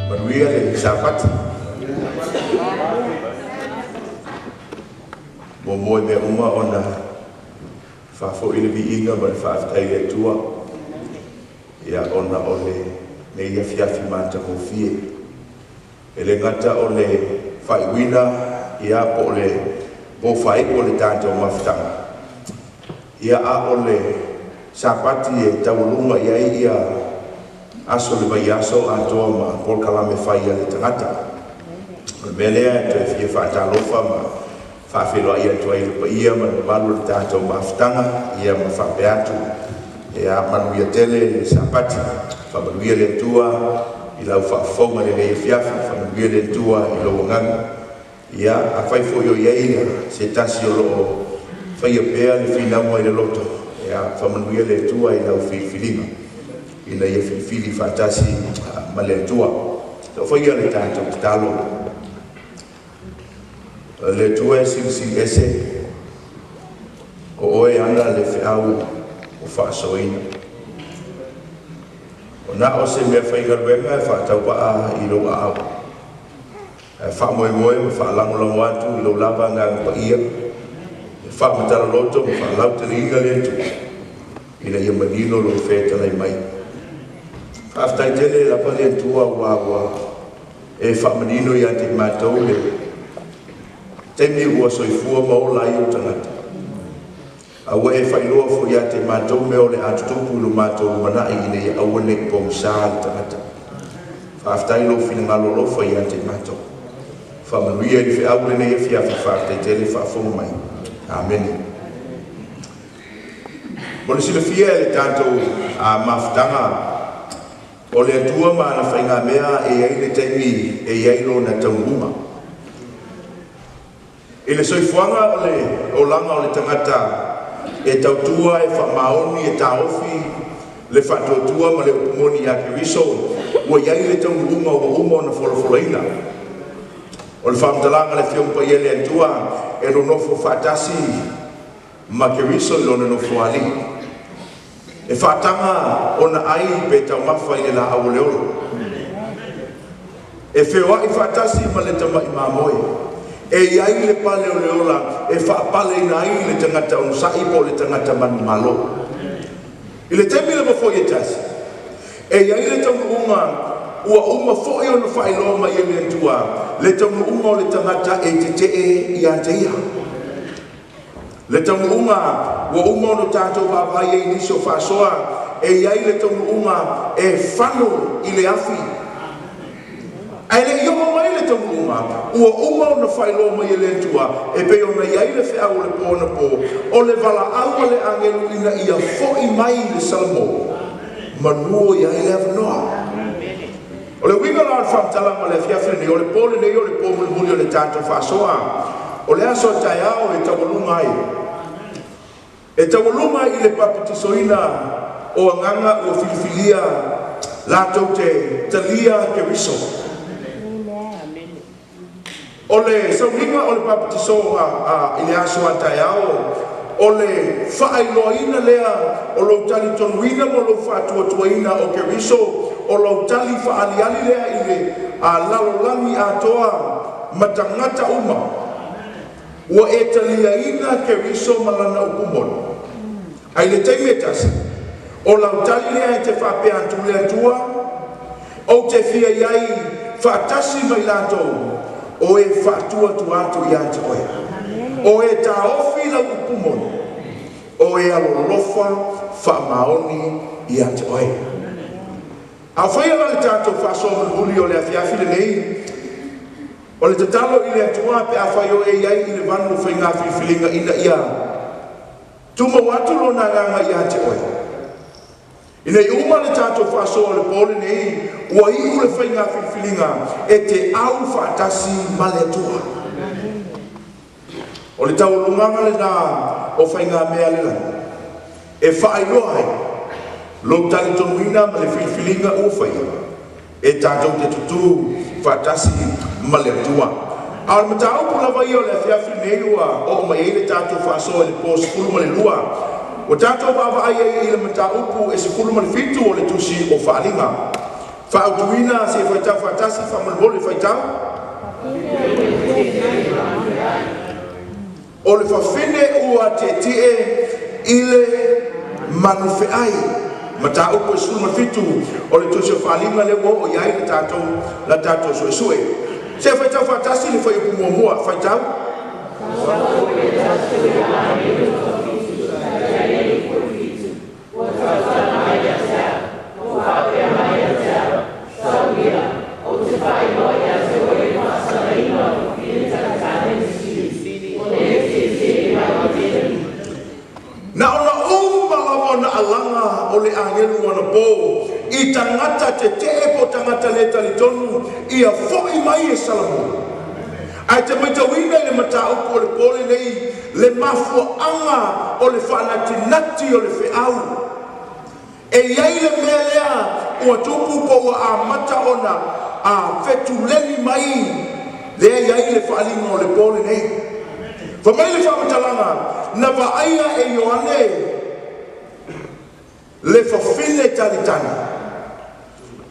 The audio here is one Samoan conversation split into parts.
Manuia le Sapati. Muamua i mea uma ona faafoi le viiga ma le faafetai i le Atua, ia ona o lenei afiafi matagofie. E le gata o le faaiuina ia po o le po faaiu o le tatou mafutaga, ia a o le Sapati e taualuga i ai ia aso o le vaiaso atoa ma polokalame fai a le tagata. O le mea lea e toe fia faatalofa ma faafeiloai atu ai i le paia ma le mamalu o le tatou mafutaga, ia ma faapea atu, ia manuia tele le Sapati, faamanuia le Atua i lau faafofoga i lenei afiafi, faamanuia le Atua i lou agaga. Ia afai foi o i ai se tasi o lo o faia pea le finauga i le loto, ia faamanuia le Atua i lau filifiliga ina ia filifili faatasi ma le Atua. Taufai le tatou tatalo. O le Atua e silisili ese, o oe ana le feau o faasoaina. O na o se mea faigaluega e faatauvaa i lou aao, ae faamoemoe ma faalagolago atu i lou lava agaga paia, e faamatala loto ma faalauteleina le Atua, ina ia manino lou fetalai mai. Faafetai tele lava le Atua ua ua e faamanino ia te matou le taimi ua soifua ma ola ai ou tagata. A ua e faailoa foi ia te matou mea o le a tutupu i lo matou lumanai ina ia aua ne i pogisa le tagata. Faafetai lou finagalo alofa ia te matou. Faamanuia i le feau lenei afiafi, faafetai tele faafofoga mai. Amene. Mo le silafia e le tatou mafutaga, o le Atua ma ana faigamea e i ai le taimi e i ai lona taunuuga. I le soifuaga o le olaga o le tagata e tautua, e faamaoni, e taofi le faatuatua ma le upu moni ia Keriso, ua i ai le taunuuga ua uma ona folafolaina. O le faamatalaga a le Afioga Paia a le Atua e nonofo faatasi ma Keriso i lona nofoalii. E faataga ona ai pe taumafa i le laau o le ola. E feoai faatasi ma le tamai mamoe. E i ai le pale o le ola e faapaleina ai le tagata onosai po o le tagata manumalo. I le taimi lava foi e tasi, e i ai le taunuuga ua uma foi ona faailoa mai e le Atua, le taunuuga o le tagata e tetee ia te ia. Le taunuuga ua uma ona tatou vaavaai ai i nisi o faasoa, e i ai le taunuuga e fano i le afi. Ae le i oo mai le taunuuga ua uma ona faailoa mai e le Atua, e pei ona i ai le feau o le po anapo, o le valaau a le agelu ina ia foi mai le Salamo, manu o i ai le avanoa. O le uiga la o le faamatalaga o le afiafi lenei, o le po lenei o le po mulimuli o le tatou faasoa. O le aso a taeao e taualuga ai. E taualuga i le papatisoina o agaga ua filifilia latou te talia Keriso. O le sauniga o le papatiso i le aso a taeao, o le faailoaina lea o lou talitonuina ma lou faatuatuaina o Keriso, o lou tali faaaliali lea i le lalolagi atoa ma tagata uma. Ua e taliaina Keriso ma lana upu moni. Ai le taimi e tasi, o lau tali lea e te faapea atu le Atua, ou te fia i ai faatasi mai latou, o e faatuatua atu ia te oe. O e taofi lau upu moni, o e alolofa faamaoni ia te oe. A faia la le tatou faasoa mulimuli o le afiafi lenei, o le tatalo i le Atua pe afai o e i ai i le vanu o faiga filifiliga ina ia tumau atu lona agaga ia te oe. Ina ia uma le tatou faasoa o le po lenei, ua iu le faiga filifiliga e te au faatasi ma le Atua. O le taualumaga lena o faigamea a le lagi e faailoa ai lou talitonuina ma le filifiliga ua faia e tatou te tutū faatasi ma le Atua. A o le mataupu lava ia o le afiafi lenei ua oo mai ai le tatou faasoa i le po 12, ua tatou vaavaai ai i le mataupu e 17 o le tusi o Faaaliga. Faautuina se i faitau faatasi faamolemole faitau. O le fafine ua tietie i le manufeai. Mataupu e 17 o le Tusi o Faaaliga lea ua oo i ai le tatou la tatou suesue. Se faitau faatasi le fuaiupu muamua, faitau. Na ona uma lava ona alaga o le agelu anapo i tagata tetee po o tagata le talitonu ia foi mai e Salamo. Ae te matauina i le mataupu o le po lenei le mafuaaga o le faanatinati o le feau. E i ai le mea lea ua tupu po ua amata ona fetuleni mai lea e i ai le faaaliga o le po lenei. Fai mai le faamatalaga na vaaia e Ioane le fafine talitani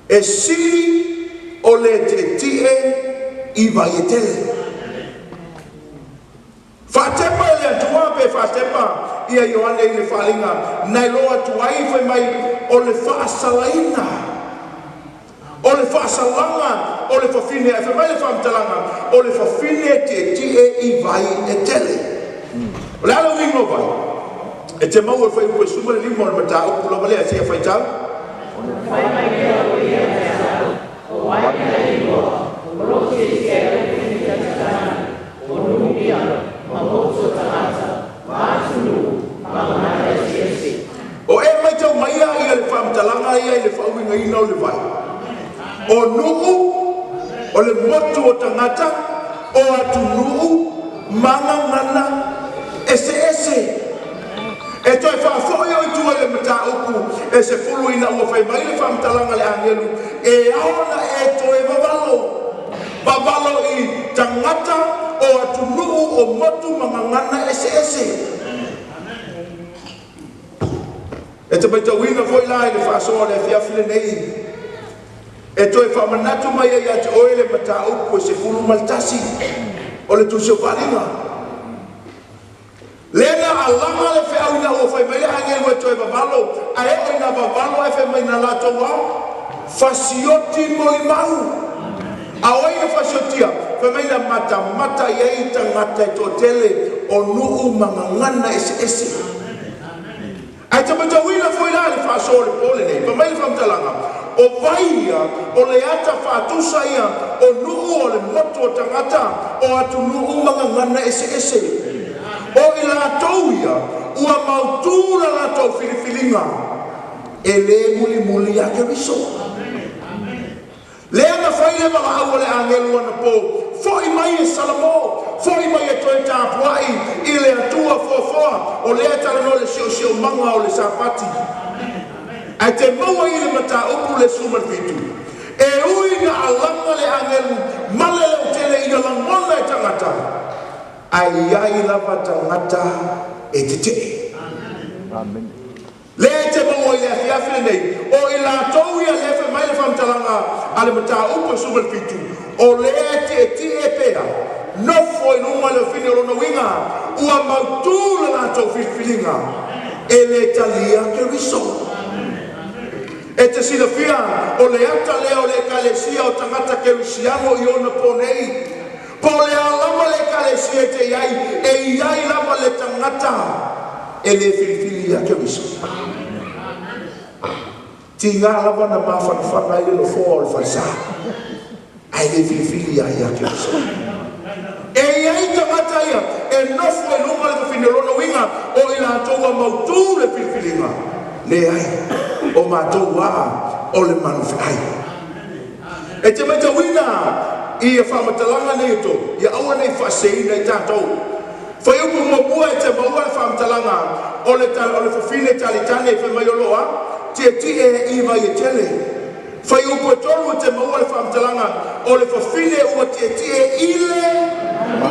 e sili o le tietie i vai e tele. Faatepa e le Atua pe faatepa ia Ioane i le faaaliga na iloa atu ai fai mai o le faasalaina o le faasalaga o le fafine, ae fai mai le faamatalaga o le fafine tietie i vai e tele. O le a le uiga o vai? E te maua i le fuaiupu e 15 o le mataupu lava lea seia faitau. O e matau maia ia le faamatalaga ia i le faauigaina o le vai. O nuu, o le motu o tagata, o atunuu, ma gagana eseese. E toe faafoi o i tua i le mataupu e 10 ina ua fai mai le faamatalaga a le agelu e ao ona e toe vavalo. Vavalo i tagata o atunuu o motu ma gagana eseese. E te matauina foi la i le faasoa o le afiafi lenei e toe faamanatu mai ai ia te oe le mataupu e 11 o le Tusi o Faaaliga. Lea na alaga le feau ina ua fai mai le agelu e toe vavalo, ae oo ina vavalo ae fai mai na latou a fasioti molimau. A o ai na fasiotia? Fai mai na matamata i ai tagata e toatele o nuu ma gagana eseese. Ae te matauina foi la le faasoa o le po lenei, fai mai le faamatalaga, o vai ia, o le ata faatusa ia o nuu o le motu o tagata o atunuu ma gagana eseese. O i latou ia ua mautu la latou filifiliga e le mulimuli ia Keriso. Lea na fai le valaau a le agelu anapo, foi mai e Salamo, foi mai e toe tapuai i le Atua foafoa, o lea e talanoa i le siosiomaga o le Sapati. Ae te maua i le mataupu le 17, e ui na alaga le agelu ma le leotele ina lagona e tagata, ae i ai lava tagata e tetee. Lea e te maua i le afiafi lenei, o i latou ia lea fai mai le faamatalaga a le mataupu e 17, o lea e tietie pea, nofo i luga le ofine o lona uiga, ua mautu le latou filifiliga, e le talia Keriso. E te silafia, o le ata lea o le Ekalesia o tagata kerisiano i ona po nei. Po o le a lava le Ekalesia e te i ai, e i ai lava le tagata e le filifili ia Keriso. Tiga lava na mafanafana ai le nofoa o le falesa, ae le filifili ia ia Keriso. E i ai tagata ia e nofo i luga le fafine, o lona uiga o i latou ua mautu le filifiliga, leai, o matou a o le manufeai. E te matauina ia faamatalaga nei e tolu, ia aua ne i faaseseina i tatou. Fuaiupu muamua e te maua le faamatalaga o le o le fafine talitane fai mai o lo o a tietie i vai e tele. Fuaiupu e tolu e te maua le faamatalaga o le fafine ua tietie i le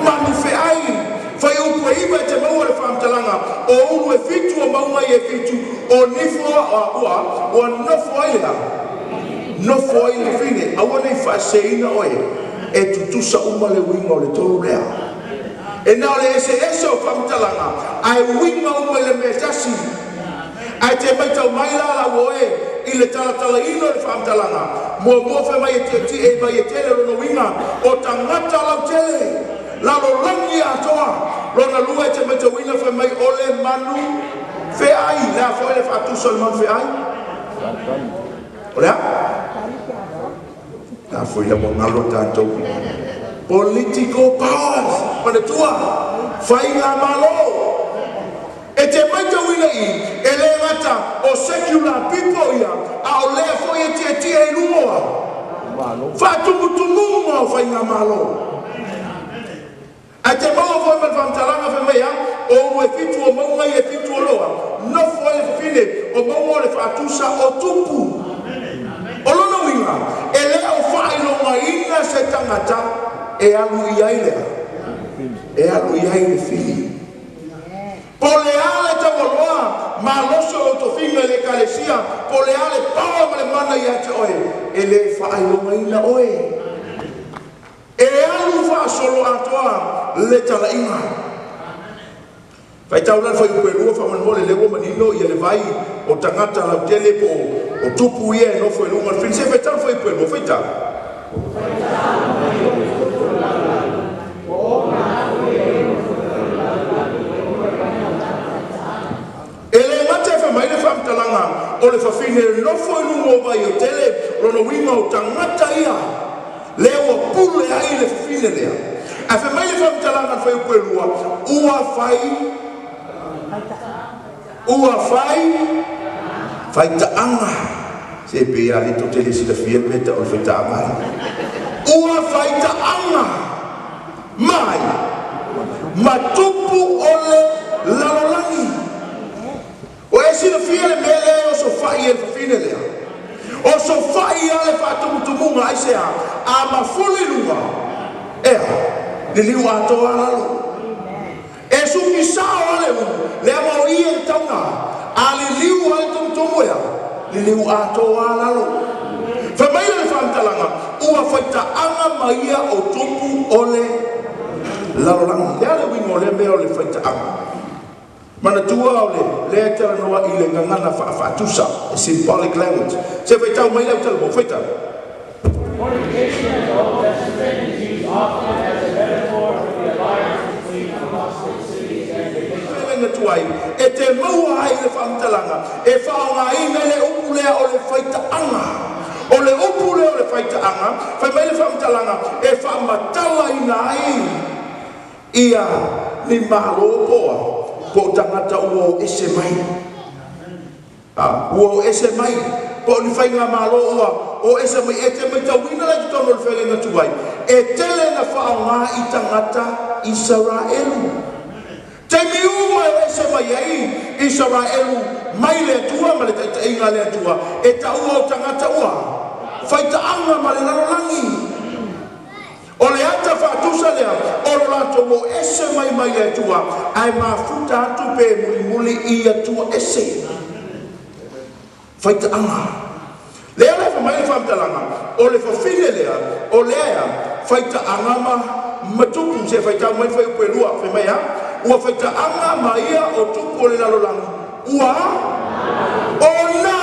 manufeai. Fuaiupu e 9 e te maua le faamatalaga o ulu e fitu o mauga ia e fitu o nifo ua ua nofo ai le a? nofo ai le fafine. Aua ne i faaseseina oe, e tutusa uma le uiga o le tolu lea. E na o le eseese o faamatalaga, ae uiga uma i le mea e tasi. Ae te matau mai la lau oe i le talatalaina o le faamatalaga, muamua fai mai e tietie i vai e tele, lona uiga o tagata lautele, lalolagi atoa. Lona lua e te matauina fai mai o le manu feai. Le a foi le faatusa o le manu feai? O le a? A foi la ua galo tatou. Political powers, manatua, faigamalo. E te matauina i, e le gata o secular people ia, a o lea foi e tietie i luga faatumutumuga o faigamalo. Ae te maua foi ma le faamatalaga fai mai a o ulu e fitu o mauga ia e fitu o loa nofo ai le fafine o mauga o le faatusa o tupu. O lona uiga e le o faailogaina se tagata e alu i ai lea, e alu i ai le fili. Po o le a le taualoa malosi o lou tofiga i le ekalesia, po o le a le paoa ma le mana ia te oe, e le faailogaina oe. E alu faasolo atoa le talaiga. Faitau la le fuaiupu e lua faamolemole, lea ua manino ia le vai o tagata lautele po o tupu ia e nofo i luga o le fili. Se faitau le fuaiupu e lua, faitau. E le gata e fai mai le faamatalaga o le fafine e nofo i luga o vai o tele, lona uiga o tagata ia lea ua pule ai le fafine lea. Ae fai mai le faamatalaga o le fuaiupu e lua, ua fai, ua fai faitaaga. Se pei lava lea tou te le silafia le mea e tau o le faitaaga lea. Ua faitaaga mai ma tupu o le lalolagi. Ua e silafia le mea lea e osofai e le fafine lea? Osofai lava le faatumutumuga, aisea? A mafuli i luga, ea, liliu atoa lava lalo. E suki sao lava le ulu, leaga o i e le tauna. A liliu lava le tumutumu, ea, liliu atoa lava lalo. Fai mai le faamatalaga, ua faitaaga ma ia o tupu o le lalolagi. Le a le uiga o lea mea o le faitaaga? Manatua o le lea e talanoa i le gagana faafaatusa, a symbolic language. Se faitau mai le autalavou, faitau. Fornication in the Old Testament is used often as a metaphor for the alliance between apostate cities and religion. Feagaiga tuai e te maua ai le faamatalaga e faaaogaina le upu lea o le faitaaga. O le upu lea o le faitaaga, fai mai le faamatalaga e faamatalaina ai ia ni malo po o po o tagata ua o ese mai. A, ua o ese mai, po o ni faigamalo ua o ese mai. E te matauina la i totonu o le feagaiga tuai, e tele na faaaoga i tagata Isaraelu. Taimi uma e o ese mai ai Isaraelu mai le Atua ma le taitaiga a le Atua, e taua o tagata ua faitaaga ma le lalolagi. O le ata faatusa lea o lo latou o ese mai mai le Atua, ae mafuta atu pe mulimuli i Atua ese. Faitaaga. Lea la e fai mai le faamatalaga, o le fafine lea, o lea ea, faitaaga ma ma tupu. Se faitau mai le fuaiupu e lua, fai mai a, ua faitaaga ma ia o tupu o le lalolagi, ua ona,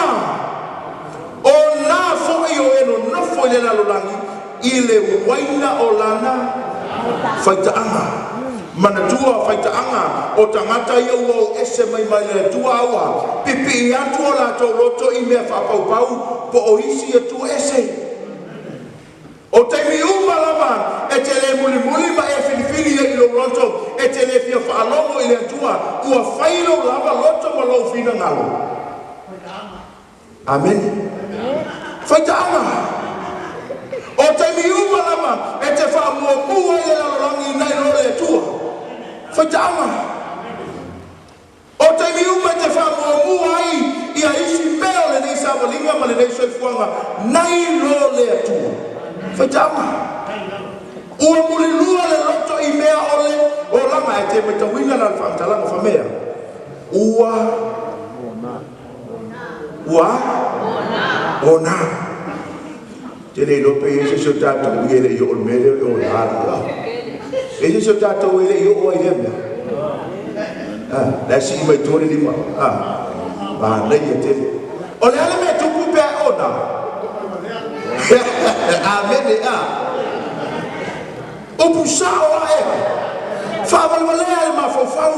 ona foi o e nonofo i le lalolagi i le uaina o lana faitaaga. Manatua faitaaga o tagata ia ua o ese mai mai le Atua a ua pipii atu o latou loto i mea faapaupau po o isi atua ese. O taimi uma lava e te le mulimuli ma e filifili ai i lou loto e te le fia faalogo i le Atua, ua fai lou lava loto ma lou finagalo. Amene. Faitaaga. O taimi uma lava e te faamuamua ai le lalolagi nai lo le Atua. Faitaaga. O taimi uma e te faamuamua ai ia isi mea o lenei savaliga ma lenei soifuaga nai lo le Atua. Faitaaga. Ua mulilua le loto i mea o le olaga. E te matauina la le faamatalaga faamea. Ua Ua ona. Te le iloa pe i ai se isi o tatou e le i oo i le mea lea o le ona le E i ai se isi o tatou e le i oo ai i lea mea. La e sii mai tua le lima. Manaia tele. O le a le mea e tupu pe a e ona? Amene. Upu sa'o a ea. Faavalevalea le mafaufau.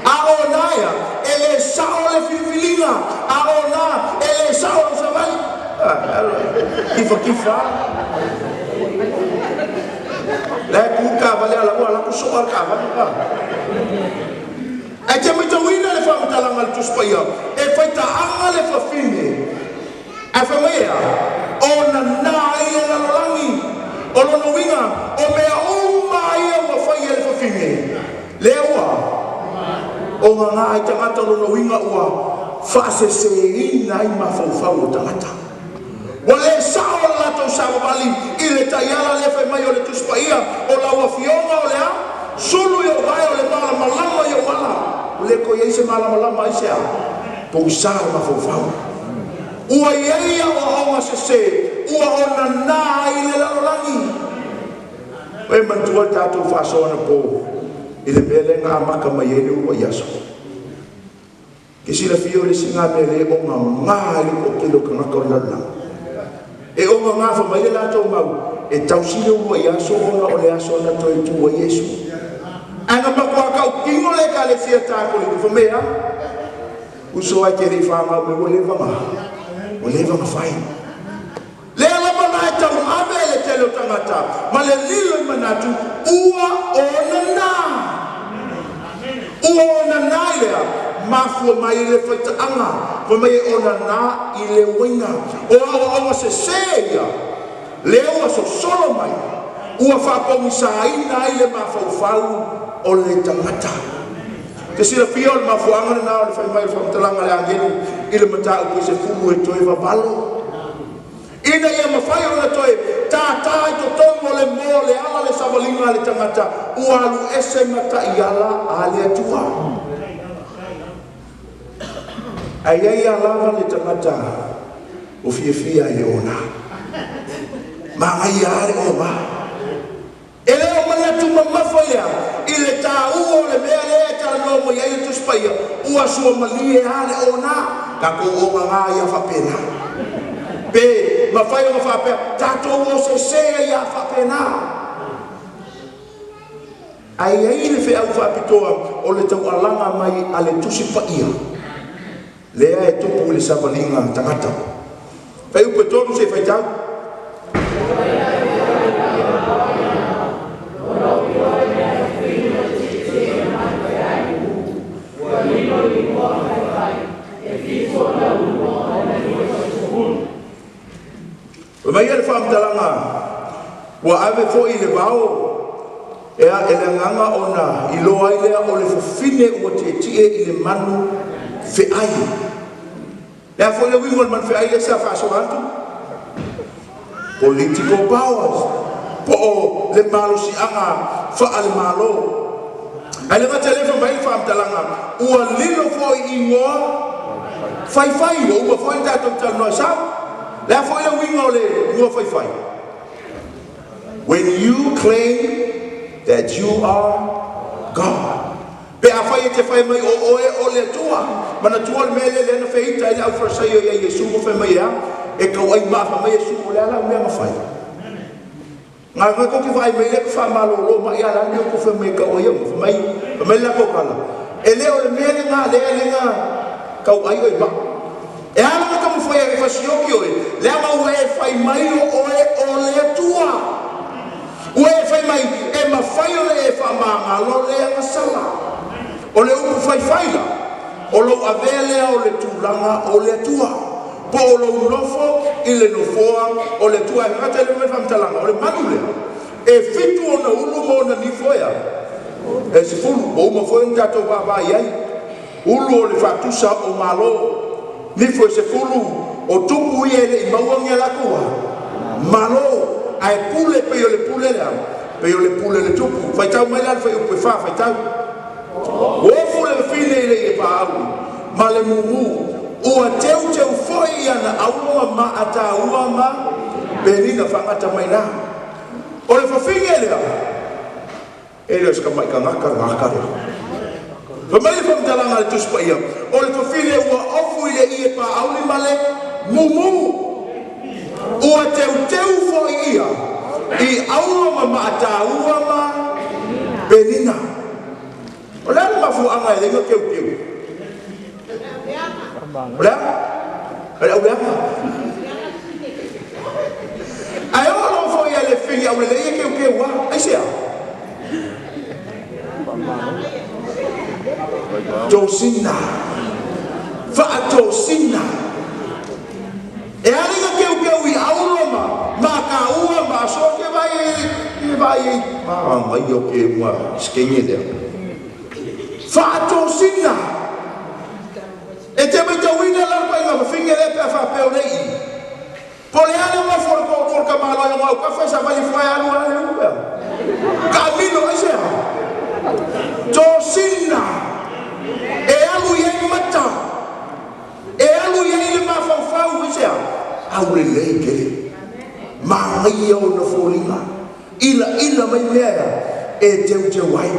A ona ea, e le sa'o le filifiliga. A ona, e le sa'o lou savali. Kifakifa a. La e tu le taavale a o la e ua alu atu so'a le taavale. Ae te matauina le faamatalaga a le Tusi Paia, e faitaaga le fafine, ae fai mai e a? Onanā ai le lalolagi. O lona uiga, o mea uma ia ua fai e le fafine, lea ua ogagā ai tagata, o lona uiga ua faaseseina ai mafaufau o tagata. Ua le sa'o le latou savavali i le taiala lea fai mai o le Tusi Paia, o lau Afioga o le a sulu i ou vae, o le malamalama i ou ala. Ua le toe i ai se malamalama, aisea? Pogisa le mafaufau. Ua i ai aoaoga sesē ua onanā ai le lalolagi. E manatua le tatou faasoa anapo i le mea lea na amata mai ai le uluai aso. Ke silafia o le isi lena mea lea e ogagā ai le toatele o tagata o le lalolagi. E ogagā fai mai le latou mau, e tausi le uluai aso ona o le aso na toe tu ai Iesu. Ae na matua tautino le Ekalesia Kakolika, fai mai e a? Uso ae te le i fanau mai ua leva na, ua leva na fai. Lea lava la e tauave e le tele o tagata ma le lilo i manatu ua onanā. Ua onanā i le a? Mafua mai i le faitaaga, fai mai e onanā i le uaina. O aoaoga sesē ia, lea ua sosolo mai, ua faapogisaina ai le mafaufau o le tagata. Te silafia o le mafuaaga lena o le fai mai o le faamatalaga a le agelu i le mataupu e 10 e toe vavalo, ina ia mafai ona toe tātā i totonu o le moa o le ala le savaliga a le tagata ua alu ese ma taiala a le Atua. Ae i ai lava le tagata o fiafia i le ona. Manaia lava le ona. E le o manatu mamafa ia i le tāua o le mea lea e talanoa mai ai le Tusi Paia, ua suamalie lava le ona, tatou ogagā ia faapena. Pe mafai ona faapea, tatou o sesē ia faapena. Ae i ai le feau faapitoa o le taualaga mai a le Tusi Paia, lea e tupu i le savaliga tagata. Fuaiupu e 3 se i faitau. Fai mai ia le faamatalaga, ua ave foi i le vao ea e le agaga ona iloa ai lea o le fafine ua tietie i le manu feai. Le a foi le uiga o le manu feai lea sa faasoa atu? Political powers, po o le malosiaga faale-Malo. Ae le gata i lea, fai mai le faamatalaga, ua lilo foi i igoa faifai, ua uma foi ona tatou talanoa sau. Le a foi le uiga o le igoa faifai? When you claim that you are God. Pe afai e te fai mai o oe o le Atua. Manatua le mea lea lea na feita ai le aufarasaio ia Iesu ma fai mai e a? E tauai maa fai mai Iesu, o le a lau mea na fai? Nga nga tou te vaai mai lea ka faamalolo mai a le a le mea ua tou fai mai e tauai au? Fai mai, fai mai le latou tala, e le o le mea lena lea lea na tauai oe maa. E ala ona taumafai ai e fasioki oe, leaga ua e fai mai o oe o le Atua. Ua e fai mai e mafai ona e faamagalo le agasala. O le upu faifai la, o lou avea lea o le tulaga o le Atua, po o lou nofo i le nofoa o le Atua. E gata i le mea faamatalaga, o le manu lea, e 7 ona ulu ma ona nifo e a? E 10. Ua uma foi ona tatou vaavaai ai. Ulu o le faatusa o Malo, nifo e 10, o tupu ia e le i maua ni a latou a? Malo, ae pule pei o le pule lea, pei o le pule a le tupu. Faitau mai la le fuaiupu e 4, faitau. Ua ofu le fafine i le ie-paauli ma le mumu, ua teuteu foi i ana auro ma maataua ma Penina faagata mai ina. O le fafine lea, e le o se tama'i tagata le tagata lea. Fai mai le faamatalaga a le Tusi Paia, o le fafine ua ofu i le ie paauli ma le mumu, ua teuteu foi ia i auro ma maataua ma penina. O le a le mafuaaga e ala ai ona teuteu? O le a? O le auleaga. Ae oo loa foi ia le fafine aulelei e teuteu lava. Aisea? Tosina. Faatosina. E ala ona teuteu i auro ma mataua ma asoa ke vai e vai e maga o ke ua skenge lea. Faatosina. E te maitauina la le paaiga fafine lea pe a faapea o le i. Po o le a le nofo o le toalua o le tamaloa e ona autafa e savali fua e alu lava le ulu pea. Taamilo aisea? Tosina. E alu i ai mata. E alu i ai le mafaufau aisea? Aulelei tele. Manaia ona foliga. Ilaila mai mea e teuteu ai.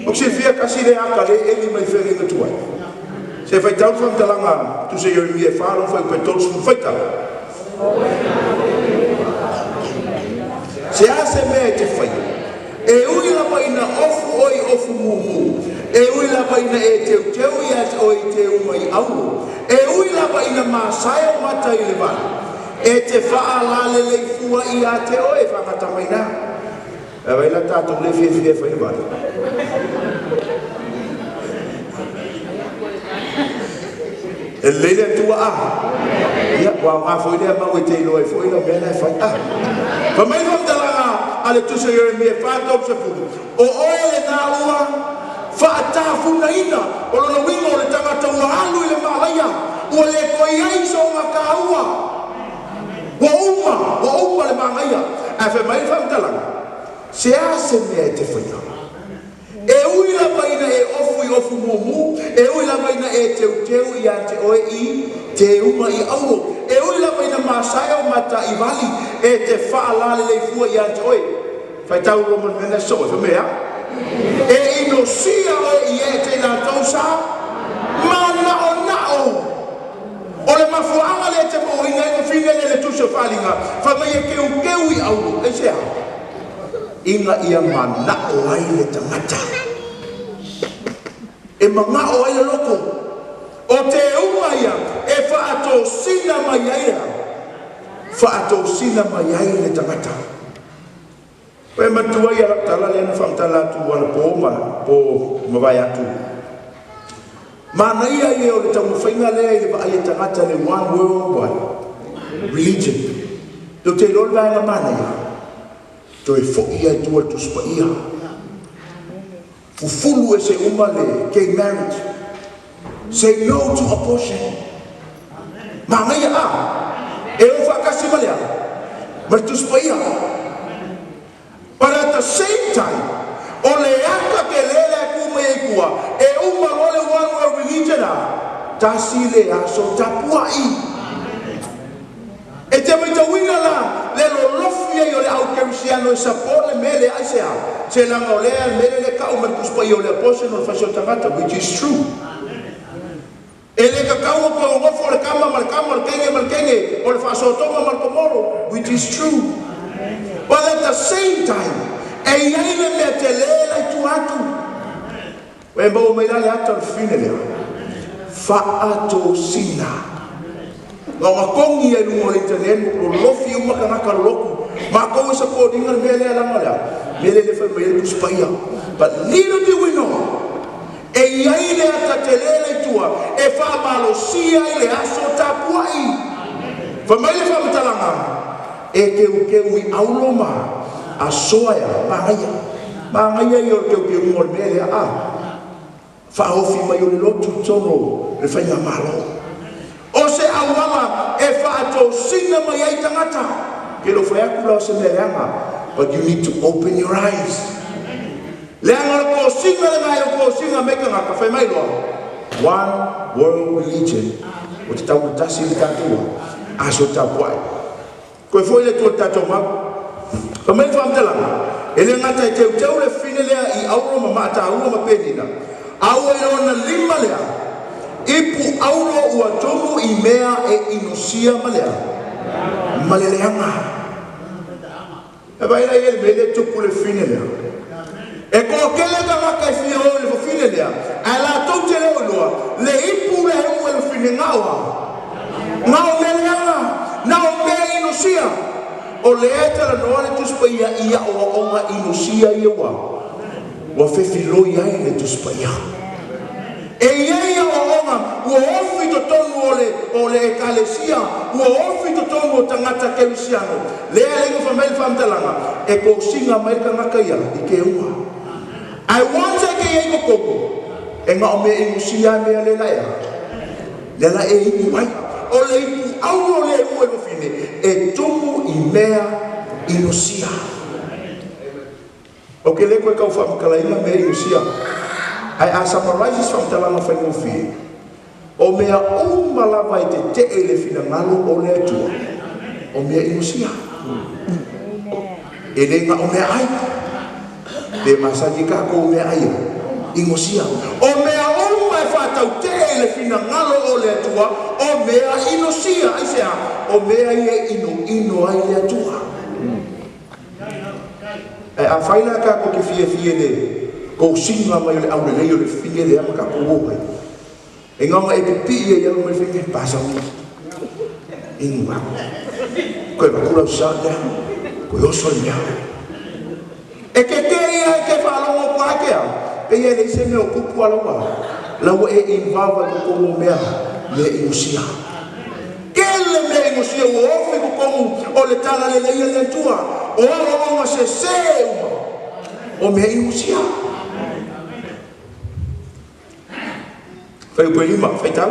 Ou te silafia tasi lea ata lea e eli mai feagaiga tuai. Se faitau le faamatalaga Tusi a Ieremia e 4 lona fuaiupu e 30, faitau. Se a se mea e te faia, e ui lava ina ofu oe i ofu mumu, e ui lava ina e teuteu ia te oe i teuga i auro, e ui lava ina masae ou mata i le vale, e te faalalelei fua ia te oe, faagata mai ina. Ae vaai la tatou lea e fiafia e fai le vale. E lelei le Atua a? Ia, ua aoga foi lea mau e te iloa ai foi lau mea la e fai a. Fai mai le faamatalaga a le Tusi o Ieremia 4:30, O oe lena ua faatafunaina, o lona uiga o le tagata ua alu i le maalaia, ua le toe i ai sona taua. Ua uma, ua uma le manaia. Ae fai mai le faamatalaga, Se a se mea e te faia? E ui lava ina e ofu i ofu mumu, e ui lava ina e teuteu ia te oe i teuga i auro, e ui lava ina masae ou mata i vali, e te faalalelei fua ia te oe. Faitau Roma le mea lea soo, fai mai e a? E inosia oe i e te i latou sa manaonao. O le mafuaaga lea e te maoina ai fafine lea i le Tusi o Faaaliga, fai mai e keukeu i auro. Aisea? Ina ia manao ai le tagata. E manao ai le loto. O teuga ia e faatosina mai ai le a? Faatosina mai ai le tagata. E matua ia lau tala lea na faamatala atu anapo ma po mavae atu. Manaia ia o le taumafaiga lea i le vaai a tagata le one world one religion. Tou te iloa le vaega manaia? Toe foi ia i tua le Tusi Paia. Fufulu ese uma le gay marriage. Say no to abortion. Manaia a? E o faatasi ma le a? Ma le Tusi Paia. But at the same time, o le ata tele lea e tu mai ai tua, e uma loa le one world religion a, tasi le aso tapuai. E te maitauina la le lolofi ai o le au kerisiano e support le mea lea aisea? Se leaga o lea mea lea le tau mai le Tusi Paia o le abortion o le fasi o le tagata, which is true. E le tatau ona toe nonofo le tama ma le tama, o le teine ma le teine, o le faasootoma ma le komolo, which is true. But at the same time, e i ai le mea tele la i tua atu. E maua mai la le ata o le fafine lea, faatosina. Na ona togi ia i luga o le internet, lolofi uma tagata lolotu. Matou e support ina le mea lea leaga o le a? Mea lea le fai mai ai le Tusi Paia. But little did we know, E i ai le ata tele la i tua e faamalosia ai le aso tapuai. Fai mai le faamatalaga, E keukeu i auro ma asoa e a manaia. Manaia ia o le keukeuga o le mea lea a faaofi mai o le lotu i totonu o le faigamalo. O se auala e faatosina mai ai tagata. Ke le o fai atu la o se mea leaga, but you need to open your eyes. Leaga o le tosina lena e o tosina mai tagata, fai mai loa, One World Religion, ua tatau ona tasi le tatou aso tapuai. Koe foi le Atua i le tatou mau. Fai mai le faamatalaga, e le gata e teuteu le fafine lea i auro ma maataua ma penina, a ua i lona lima lea ipu auro ua tumu i mea e inosia ma le a? Ma le leaga. E vaai la i ai i le mea lea e tupu i le fafine lea. E toatele tagata e fia o i le fafine lea, ae latou te le o iloa le ipu lea e uu e le fafine na o a? Na o mea leaga, na o mea inosia. O lea e talanoa le Tusi Paia i aoaoga inosia ia ua fefiloi ai le Tusi Paia. E i ai aoaoga ua ofi i totonu o le Ekalesia, ua ofi i totonu o tagata kerisiano, lea e ala ai ona fai mai le faamatalaga, e kosiga mai le tagata ia i keuga. Ae once e te i ai i totonu, e na o mea inosia lava mea lea la e a? Lea la e inu ai. O le ipu auro lea e ua i le fafine, e tumu i mea inosia. Ou te le toe tau faamatalaina mea inosia. Ae a summarize se faamatalaga faigofie, o mea uma lava e tetee i le finagalo o le Atua, o mea inosia. E le na o mea ai. Pe masani tatou o mea ai inosia. O mea uma e faatautee i le finagalo o le Atua, o mea inosia. Aisea? O mea ia e inoino ai le Atua. Ae afai la tatou te fiafia i le kosiga mai o le aulelei o le fafine lea ma tatou o ai, e na ona e pipii ai lava ma le fafine pasagia. Inu aku. Koe avatu lau sa lea. Koe oso le mea. E tetee ia e te faalogo atu lava ke au, pei e leai se mea o tupu a laua, la ua e involve ai i totonu o mea inosia. Tele mea inosia ua ofi i totonu o le talalelei a le Atua, o aoaoga sesē uma o mea inosia. Fuaiupu 5, faitau.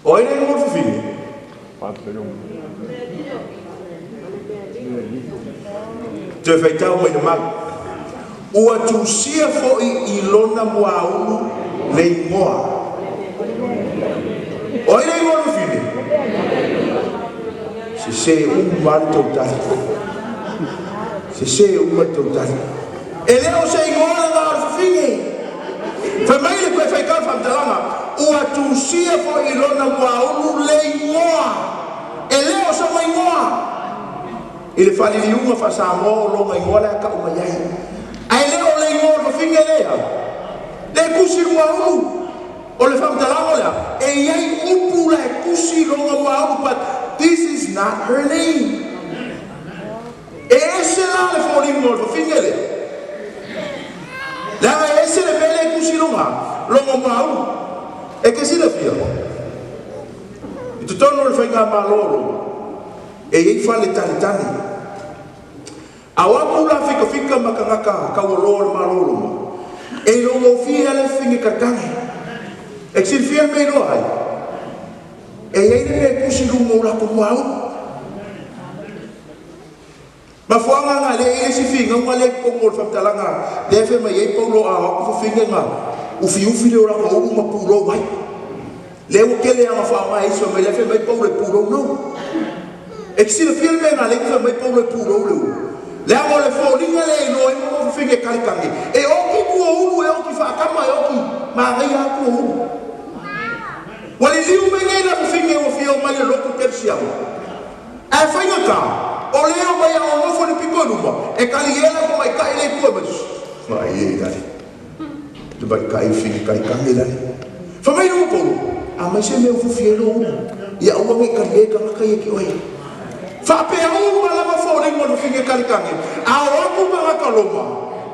O ai le igoa o le fafine? Toe faitau mai le mau. Ua tusia foi i lona muaulu le igoa. O ai le igoa o le fafine? Sesē uma lava le tou tali. Sesē uma le tou tali. E le o se igoa lena o le fafine. Fai mai le toe faitau le faamatalaga, ua tusia foi i lona muaulu le igoa. E le o sona igoa. I le faaliliuga faa-Samoa o lona igoa le a tau mai ai. Ae le o le igoa o le fafine lea. Le tusi i le muaulu. O le faamatalaga o le a? E i ai upu la e tusi i lona muaulu, but this is not her name. E ese la le foliga o le fafine lea. Leaga e ese le mea lea e tusi i lona muaulu. E te silafia, i totonu o le faigamalo o Roma, e i ai fale talitali. A o atu la fikafika ma tagata taualoa o le Malo o Roma, e iloagofie lava le fafine talitali. E te silafia le mea e iloa ai? E i ai le mea e tusi i luga o latou muaulu. Mafuaaga na lea e i ai le isi finauga lea i totonu o le faamatalaga lea e fai mai ai Paulo a o atu fafine na ufiufi lea o latou ulu ma pulou ai. Lea ua tele lava ona faaaoga e isi fai mai lea e fai mai Paulo e pulou no. E te silafia le mea na ala ai ona fai mai Paulo e pulou le ulu? Leaga o le foliga lea e iloa ai mo fafine e kalikage, e oti tua ulu, e oti faatama, e oti manaia lava tua ulu. Ua liliu mai nei la fafine ua fia omai i le lotu kerisiano. Ae faigata, o lea e omai a o nofo i le pito i luma, e kali ea la tamaitai lea i tua mai. Vaai e lale. Tamaitai fafine kalikage lale. Fai mai le Upolu, Aumai se mea ufiufi ai lou ulu, ia aua ne i kali ai tagata ia ki oe. Faapea uma lava foliga o le fafine kalikage, a o atu tagata Roma,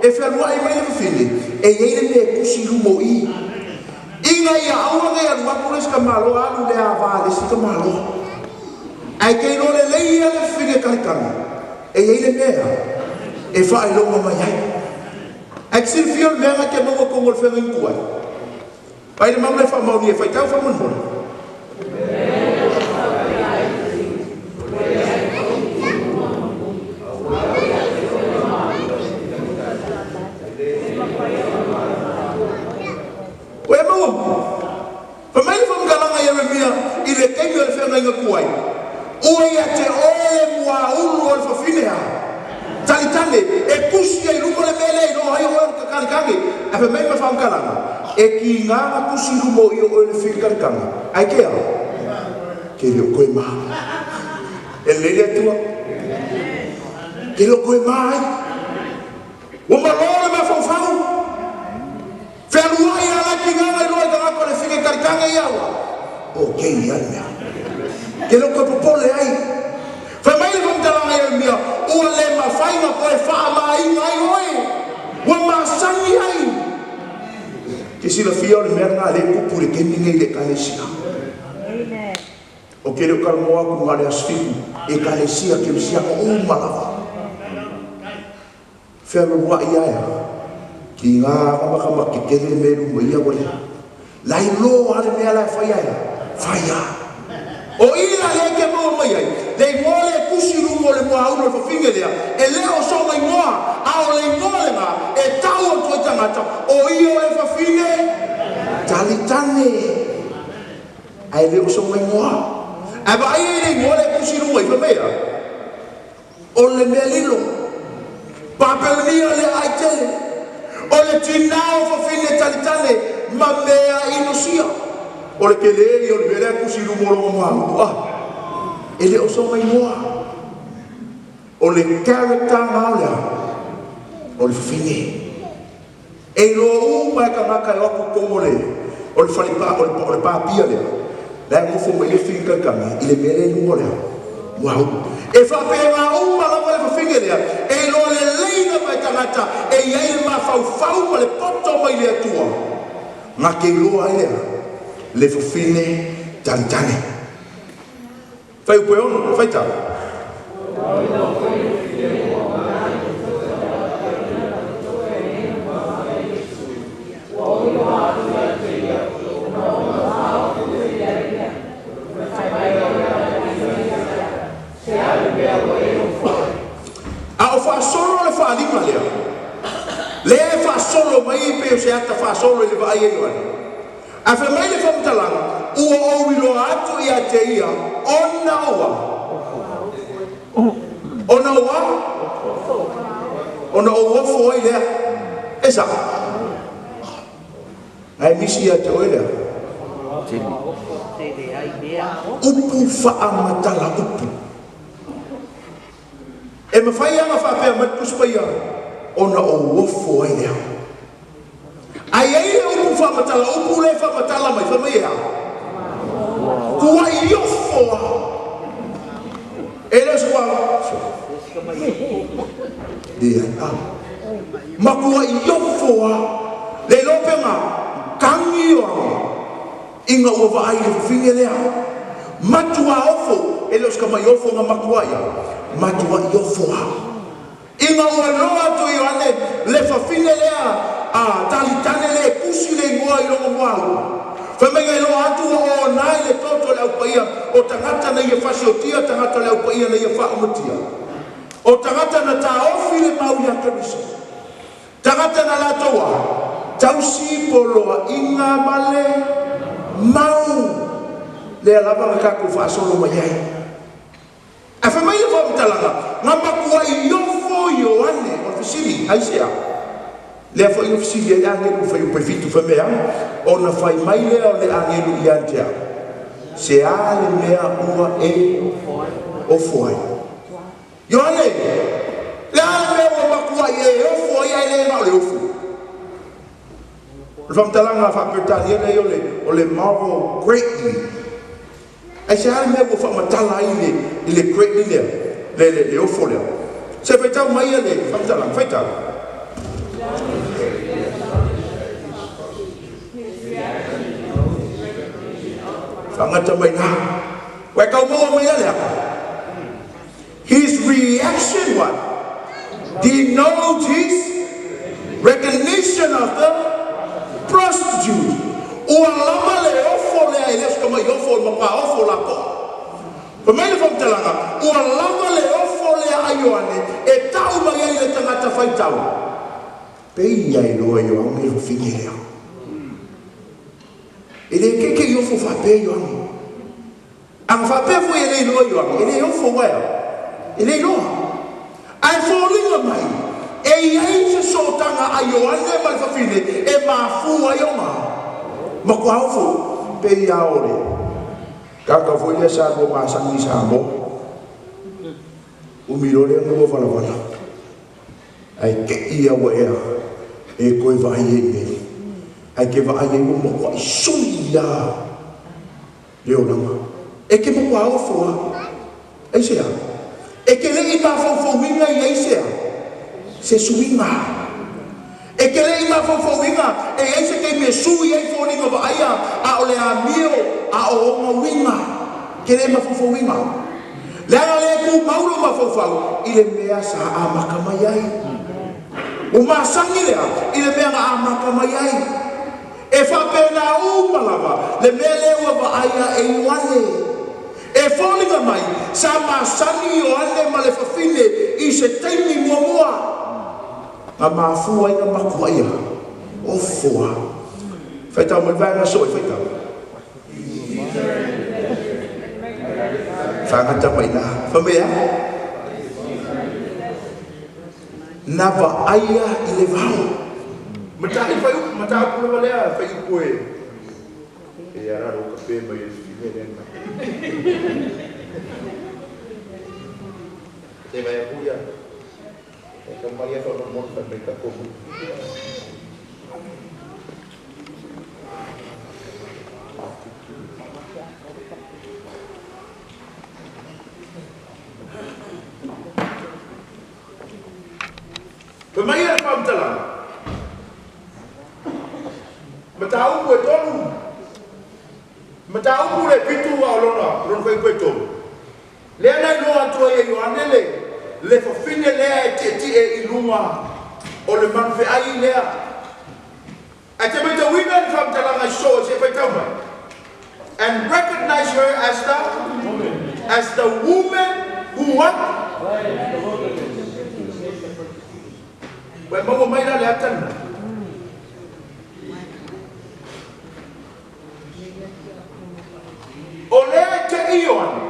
e fealuai mai le fafine, e i ai le mea e tusi i luma o i. Ina ia aua ne i alu atu le isi tamaloa alu le ava a le isi tamaloa. Ae te iloa lelei ia le fafine kalikage, e i ai le mea e faailoga mai ai. Ae te silafia o le mea na te maua tonu o le feagaiga tuai. Ai le mau lea faamaonia e faitau faamolemole. talitane e tusi ai i luma le mea lea e iloa ai o oe o le talitane. Ae fai mai ma le faamatalaga, e tiga na tusi i luma o i o oe o le figatalikane, ae te a? Te le o toe ma. E lelei le Atua. Te le o toe ma ai. Ua malo le mafaufau. Fealuai a la tiga na iloa i tagata o le figatalikane ia ua. O te ia le mea. Te le o toe popole ai. Fai mai le faamatalaga ia Ieremia, ua le mafai ona toe faamāina ai oe, ua masani ai. Te silafia o le mea lena lea e tupu i le taimi nei i le Ekalesia. Ou te le o talanoa atu na o le aso 7, Ekalesia kerisiano uma lava. Fealualuai ae a, tiga na matamata tetele le mea i luma ia ua lea. Lailoa le mea la e fai ae a, fai a. O i la lea e te maua mai ai le igoa lea e tusi i luma o le muaulu o le fafine lea, e le o sona igoa, a o le igoa lena e tau atu ai tagata, o ia o le fafine talitane, ae le o sona igoa. Ae vaai ai i le igoa lea e tusi i luga i, fai mai a, O le mea lilo, Papelonia le aai tele, o le tinā o fafine talitale ma mea inosia. O le tele ia o le mea lea e tusi i luma o lona muaulu, a e le o sona igoa. O le character na o le a? O le fafine. E iloa uma e tagata e o atu i totonu o le o le fale pa o le o le pāpia lea, la e nofo mai ai figataitane i le mea lea i luga o le muaulu. E faapena uma lava le fafine lea, e iloa lelei lava e tagata e i ai le mafaufau ma le poto mai le Atua, na te iloa ai lea le fafine talitane. Fuaiupu e 6, faitau. A o faasolo le faaaliga lea, lea e faasolo mai pei o se ata faasolo i le vaai a Ioane. Ae fai mai le faamatalaga, Ua ou iloa atu ia te ia ona ua, ona ua, ona ou ofo ai lea. E sao. Ae misi ia te oe lea. Upu faamatala upu. E mafai lava ona faapea mai le Tusi Paia, ona ou ofo ai lea. Ae i ai le upu faamatala upu lea e faamatala mai, fai mai e a? Tuai ofo a. E le o se ua leai a. Matuai ofo a. Le iloa pe na tagi Ioane ina ua vaai i le fafine lea. Matua ofo, e le o se tamai ofo na matuai a. Matuai ofo a. Ina ua iloa atu e Ioane le fafine lea a Talitane lea e tusi le igoa i lona muaulu, fai mai na iloa atu ua ona ai le toto o le Au Paia o tagata na ia fasiotia, tagata o le Au Paia na ia faaumatia, o tagata na taofi le mau ia Keriso, tagata na latou a tausi poloaiga ma le mau lea lava na tatou faasolo mai ai. Ae fai mai le faamatalaga, Na matuai ofo Ioane. O le fesili, Aisea? Lea foi na fesili ai le agelu i fuaiupu e 7, fai mai a? Ona fai mai lea o le agelu ia te au, Se a le mea ua e ofo ai? Ioane, le a le mea ua matuai e ofo ai ae le na o le ofo? O le faamatalaga faa-Peretania lea o le, o le marvel greatly. Aisea le mea ua faamatala ai le, i le greatly lea, le, le, le ofo lea? Se faitau mai ia le faamatalaga, faitau. Faagata mai la. Ua e tau maua mai la le ata. His reaction what? Denotes his recognition of the prostitute. Ua lava le ofo lea e le o se tamai ofo, o le matua ofo lapoa. Fai mai le faamatalaga, ua lava le ofo lea a Ioane e tau mai ai le tagata faitau. Pei ia iloa Ioane le fafine lea. E le keke i ofo faapea Ioane. A na faapea foi e le iloa Ioane, e le ofo uaea, e le iloa. Ae foliga mai, E iai se sootaga a Ioane ma le fafine e mafua ai ona matuā ofo pei a o le tagata foi lea sa lua masani i Samoa. Umi loa lea ona ua valavala ae te'i lava ua ea e toe vaai ai i ai. Ae te vaai ai ua matua'i sui lava le olaga. E te matuā ofo lava. Aisea? E te le i mafaufauina i ai se a? Se suiga. E te le i mafaufauina e i ai se taimi e sui ai foliga vaaia, a o le amio, a o ona uiga. E te le mafaufauina. Leaga lea e tumau lou mafaufau i le mea sa amata mai ai. Ua masani lea i le mea na amata mai ai. E faapena uma lava le mea lea ua vaaia e Ioane. E foliga mai sa masani Ioane ma le fafine i se taimi muamua na mafua ai na matuaia ofo lava. Faitau mai le vaega soo e faitau. Faagata mai i ina. Fai mai e a? Na vaaia i le vao. Mataupu lava lea fai upu e e ala lou kape mai e le fafine lea na. Se vai aku ia. E ka mai e fa mo fa mai ka ko. Fai mai ia le faamatalaga, Mataupu e tolu, mataupu le fitu a o lona, lona fuaiupu e tolu, lea na iloa atu ai e Ioane le, le fafine lea e tietie i luga o le manufeai lea. Ae te matauina le faamatalaga i soo se faitau mai. And recognize her as the woman who what? Fled into the wilderness to escape the persecution. Ua maua mai la le ata lena. O lea e te Ioane,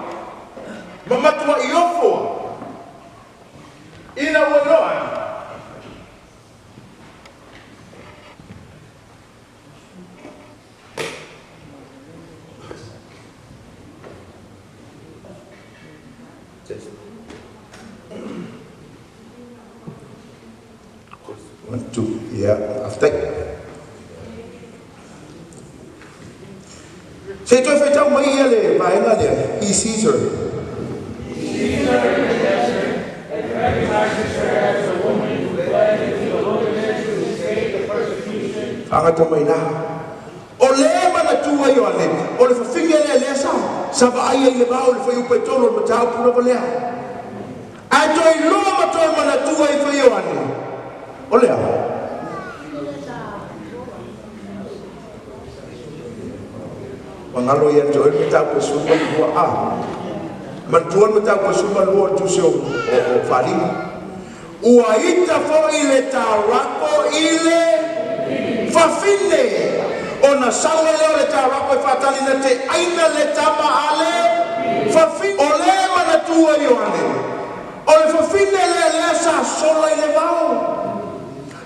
ma matua'i ofo ina ua iloa ai. Test. One, two, yeah, after. Se toe faitau mai ia le vaega lea, he sees her. He sees her in the desert and recognizes her as the woman who fled into the wilderness to escape the persecution. Faagata mai la. O lea manatua Ioane, o le fafine lea lea sa, sa vaaia i le vao le fuaiupu e tolu o le mataupu lava lea. Ae toe iloa ma toe manatua i fai Ioane. O lea. Magalo ia te oe le mataupu e 12 a. Manatua le mataupu e 12 o le tusi o Faalima. Ua ita fo'i le taurako i le fafine. Ona sau ai lea o le taurako e faatali na te aina le tama a le fafine. O lea manatua Ioane. O le fafine lea lea sa sola i le vao.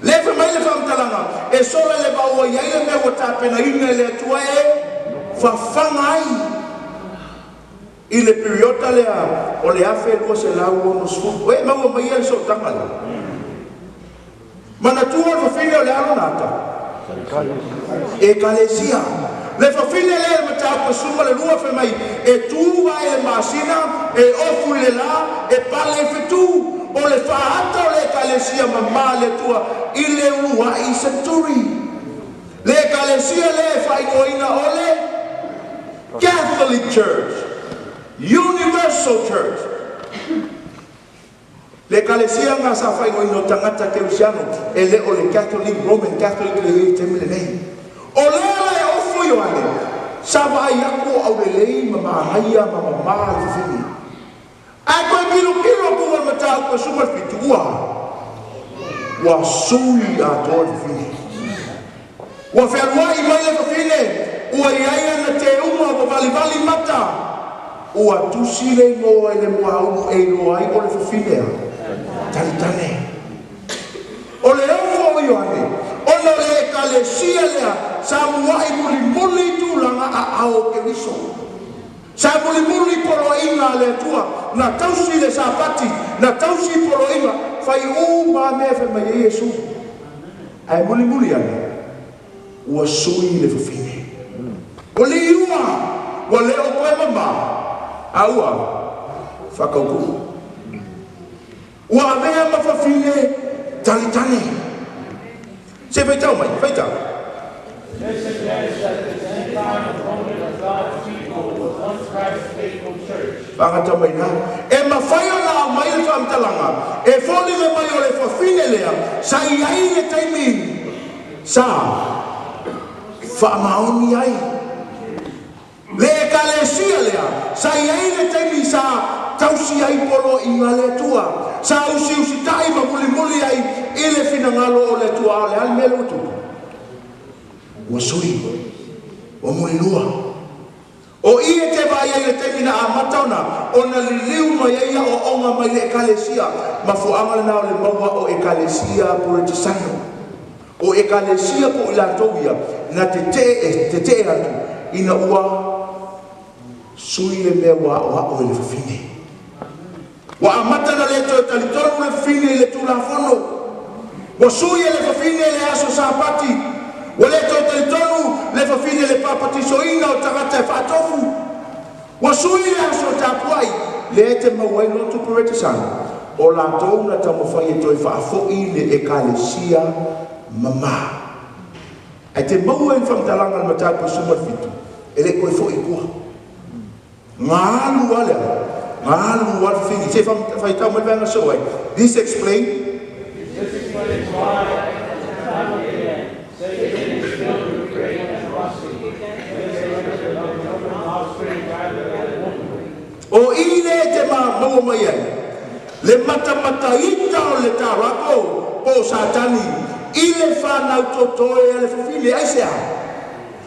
Lea fai mai le faamatalaga, e sola i le vao ua i ai le mea ua tapenaina e le Atua e fafaga ai. I le piriota lea o le 1260, e maua mai ia le sootaga lea. Manatua le fafine o le alo na ata. Ekalesia. Le fafine lea le mataupu e 12 fai mai, e tu ai le masina, e ofu i le la, e pale i fetu. O le faata o le ekalesia mamā le Atua i le uluai century. Le ekalesia lea e faaigoaina o le Catholic Church, Universal Church. Le ekalesia nga sa faaigoaina o tagata kerisiano e le o le Catholic, Roman Catholic le i taimi lenei. O lea la e ofo Ioane, sa vaai aku o aulelei ma manaia ma mamā le fafine. Ae toe tilotilo atu o le mataupu e 17 ua sui atoa le fafine. Ua fealuai mai le fafine, ua i ai ana teuga ua valivali mata. Ua tusi le igoa i le muaulu e iloa ai o le fafine a talitane. Sa mua'i mulimuli i tulaga aao o Keriso. Sa mulimuli poloaiga a le Atua, na tausi le Sapati, na tausi poloaiga, fai uma lava mea e fai mai ai Iesu. Ae mulimuli ane, ua sui le fafine. Ua liua, ua le o toe mamā, a ua faatautū. Ua avea ma fafine talitane. Se faitau mai, faitau. This suggests that this end-time opponent of God's people was once Christ's faithful church. Fagata mai la. E mafai ona aumai le faamatalaga e foliga mai o le fafine lea sa i ai le taimi sa faamaoni ai le Ekalesia lea sa i ai le taimi sa tausi ai poloaiga a le Atua, sa usiusitai ma mulimuli ai i le finagalo o le Atua. A o le a le mea lea ua tupu? Ua sui, ua mulilua. O i e te vaai ai i le taimi na amata ona liliu mai ai aoaoga mai le Ekalesia. Mafuaaga lena o le maua o Ekalesia Poretisano. O Ekalesia po o i latou ia na tetee, tetee atu ina ua sui le mea ua aoao e le fafine. Ua amata ona le toe talitonu le fafine i le Tulafono. Ua sui e le fafine le aso Sapati. Ua le toe talitonu le fafine i le papatisoina o tagata e faatofu. Ua sui le aso tapuai. Lea e te maua ai lotu Poretisano, o latou na taumafai e toe faafoi le Ekalesia mamā. Ae te maua i le faamatalaga a le Mataupu 17, e le toe foi i tua. Galu lava lea, galu lava le fafine. Se faitau mai le vaega soo ai. This explain. This explains why, time and again, Satan is filled with great animosity against the record of an open offspring rather than womanhood. O i le te ma maua mai ai le matamataita o le tarako po o Satani i le fanau totoe a le fafine. Aisea?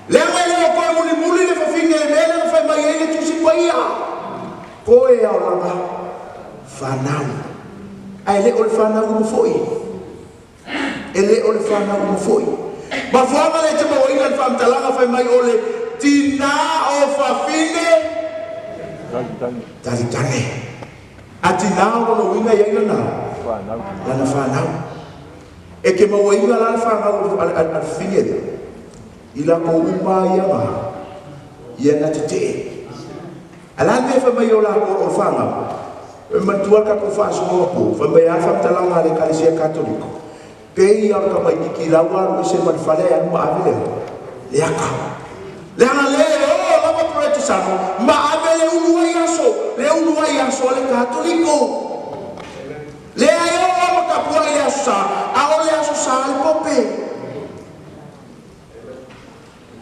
Leaga e le o toe mulimuli le fafine i le mea lea na fai mai ai le Tusi Paia. Toe a o lana fanau. Ae le o le fanau uma foi. E le o le fanau uma foi. Mafuaaga lea e te mauaina le faamatalaga fai mai o le tinā o fafine talitane. A tinā o lona uiga e i ai lana fanau. E te mauaina la le fanau a le fafine lea i latou uma ia na ia na tetee. A o le a le mea e fai mai o latou o le fanau? E manatua le tatou faasoa po, fai mai lava le faamatalaga a le Ekalesia Katoliko. Pei lava o le tamaitiiti la ua alu ese ma le fale ae alu ma ave le ata. Leaga lea e o lava Poretisano ma ave le uluai aso, le uluai aso a le Katoliko. Lea e o lava tapuai i le aso Sa, a o le aso Sa le Pope.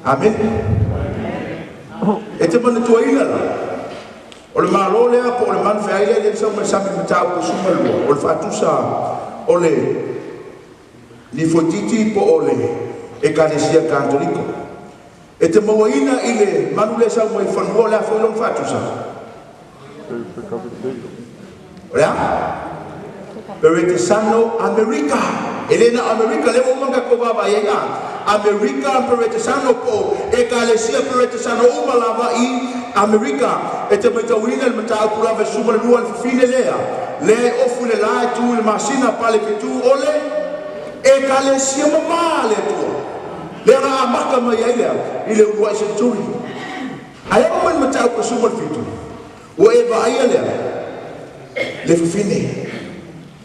Amene. E te manatuaina la, o le Malo lea po o le manu feai lea e le sau mai sami mataupu 12, o le faatusa o le Lifotiti po o le Ekalesia Katoliko. E te mauaina i le manu lea sau mai fanua o le a foi lona faatusa? O le a? Peretesano Amerika. E le na o Amerika, lea ua uma ona tatou vaavaai ai a. Amerika Peretesano po o Ekalesia Peretesano uma lava i Amerika. E te matauina le mataupu lava e 12 le fafine lea, lea e ofu i le la e tu i le masina pale fetu o le Ekalesia mamā a le Atua. Lea na amata mai ai lea i le uluai seneturi. Ae oo mai le mataupu e 17, ua e vaaia lea le fafine.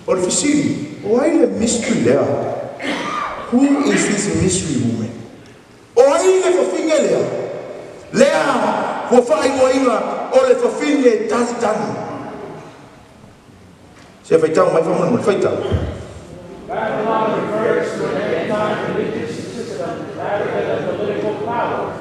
O le fesili, o ai le mystery lea? Who is this mystery woman? O ai le fafine lea? Lea ua faaigoaina o le fafine talitali. Se faitau mai faamolemole, faitau. Babylon refers to an end-time religious system rather than a political power.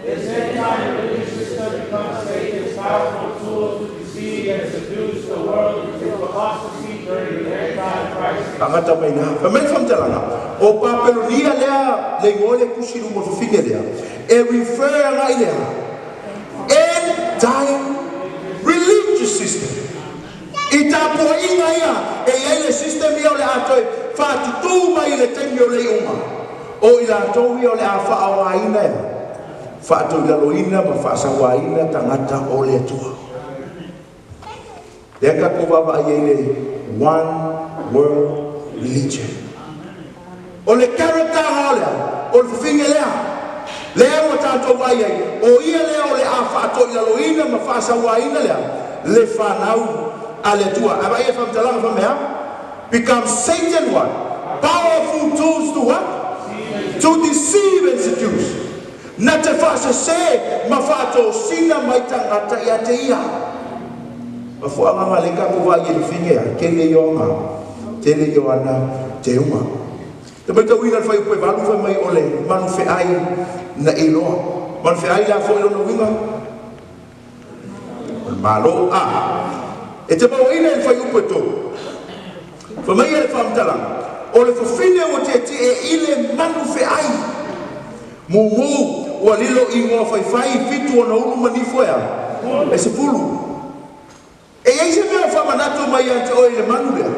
This end-time religious system becomes Satan's powerful tool to deceive and seduce the world into apostasy during the end-time crisis. Fagata mai la. Fai mai le faamatalaga, o Papelonia lea le igoa le tusi i luma o le fafine lea, e refer agai lea end time religious system. I tapuaiga ia e i ai le system ia o le a toe faatutū mai i le taimi o le iuga. O i latou ia o le a faaogaina e faatoilaloina ma faasauaina tagata o le Atua. Lea tatou vaavaai ai le One World Religion. O le character o lea, o le fafine lea, lea ua tatou vaai ai, o ia lea o le a faatoilaloina ma faasauaina lea, le fanau a le Atua. Ae vaai e faamatalaga faamea? Become Satan what? Powerful tools to what? To deceive and seduce. Na te faasese ma faatosina mai tagata ia te ia. Mafuaaga na lea tatou vaai ai le fafine ia, tele ia o aga, tele ia o ana teuga. Te matauina le fuaiupu e 8 fai mai o le manu feai na e iloa. Manu feai la foi lona uiga o le Malo. A e te mauaina i le fuaiupu e 3. Fai mai ia le faamatalaga, o le fafine ua tietie i le manu feai. Mumu ua lilo i igoa faifai 7 ona ulu ma nifo ea e 10. E i ai se mea o faamanatu mai ia te oe i le manu lea?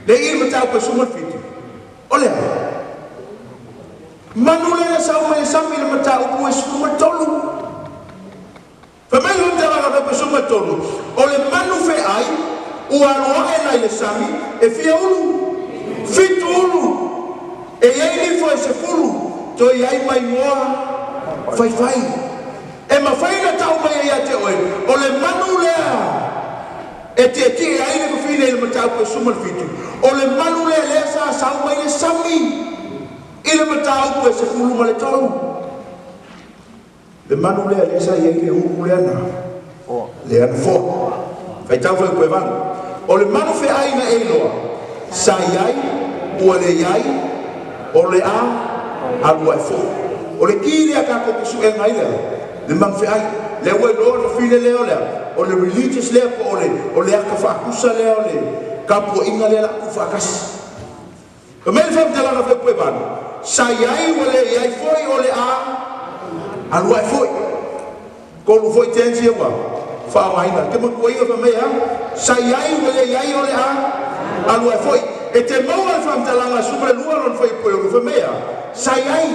Le i le mataupu e 17. O le a? Manu lea na sau mai le sami i le mataupu e 13. Fai mai le faamatalaga fuaiupu e 13, o le manu feai ua alu ae la i le sami e fia ulu? 7 ulu. E i ai nifo e 10, toe i ai ma igoa faifai. E mafai ona tau mai ai ia te oe, o le manu lea e tietie ai le fafine i le mataupu e 17, o le manu lea lea sa sau mai le sami i le mataupu e 13. Le manu lea lea sa i ai le ulu lea na lea na foa. Faitau fuaiupu e 8. O le manu feai na e iloa, sa i ai, ua le i ai, o le a alu ae foi. O le ki lea tatou te suega ai lea, le manu feai. Lea ua iloa le fafine lea o lea, o le religious lea po o le ata faatusa lea o le tapuaiga lea la tuufaatasi. Fai mai le faamatalaga fuaiupu e 8, sa i ai ua le i ai foi o le a alu ae foi. Tolu foi tense ia ua faaaogaina. Te matuaina fai mai a? Sa i ai ua le i ai o le a alu ae foi. E te maua le faamatalaga 12 lona fuaiupu e 6 fai mai a? Sa i ai.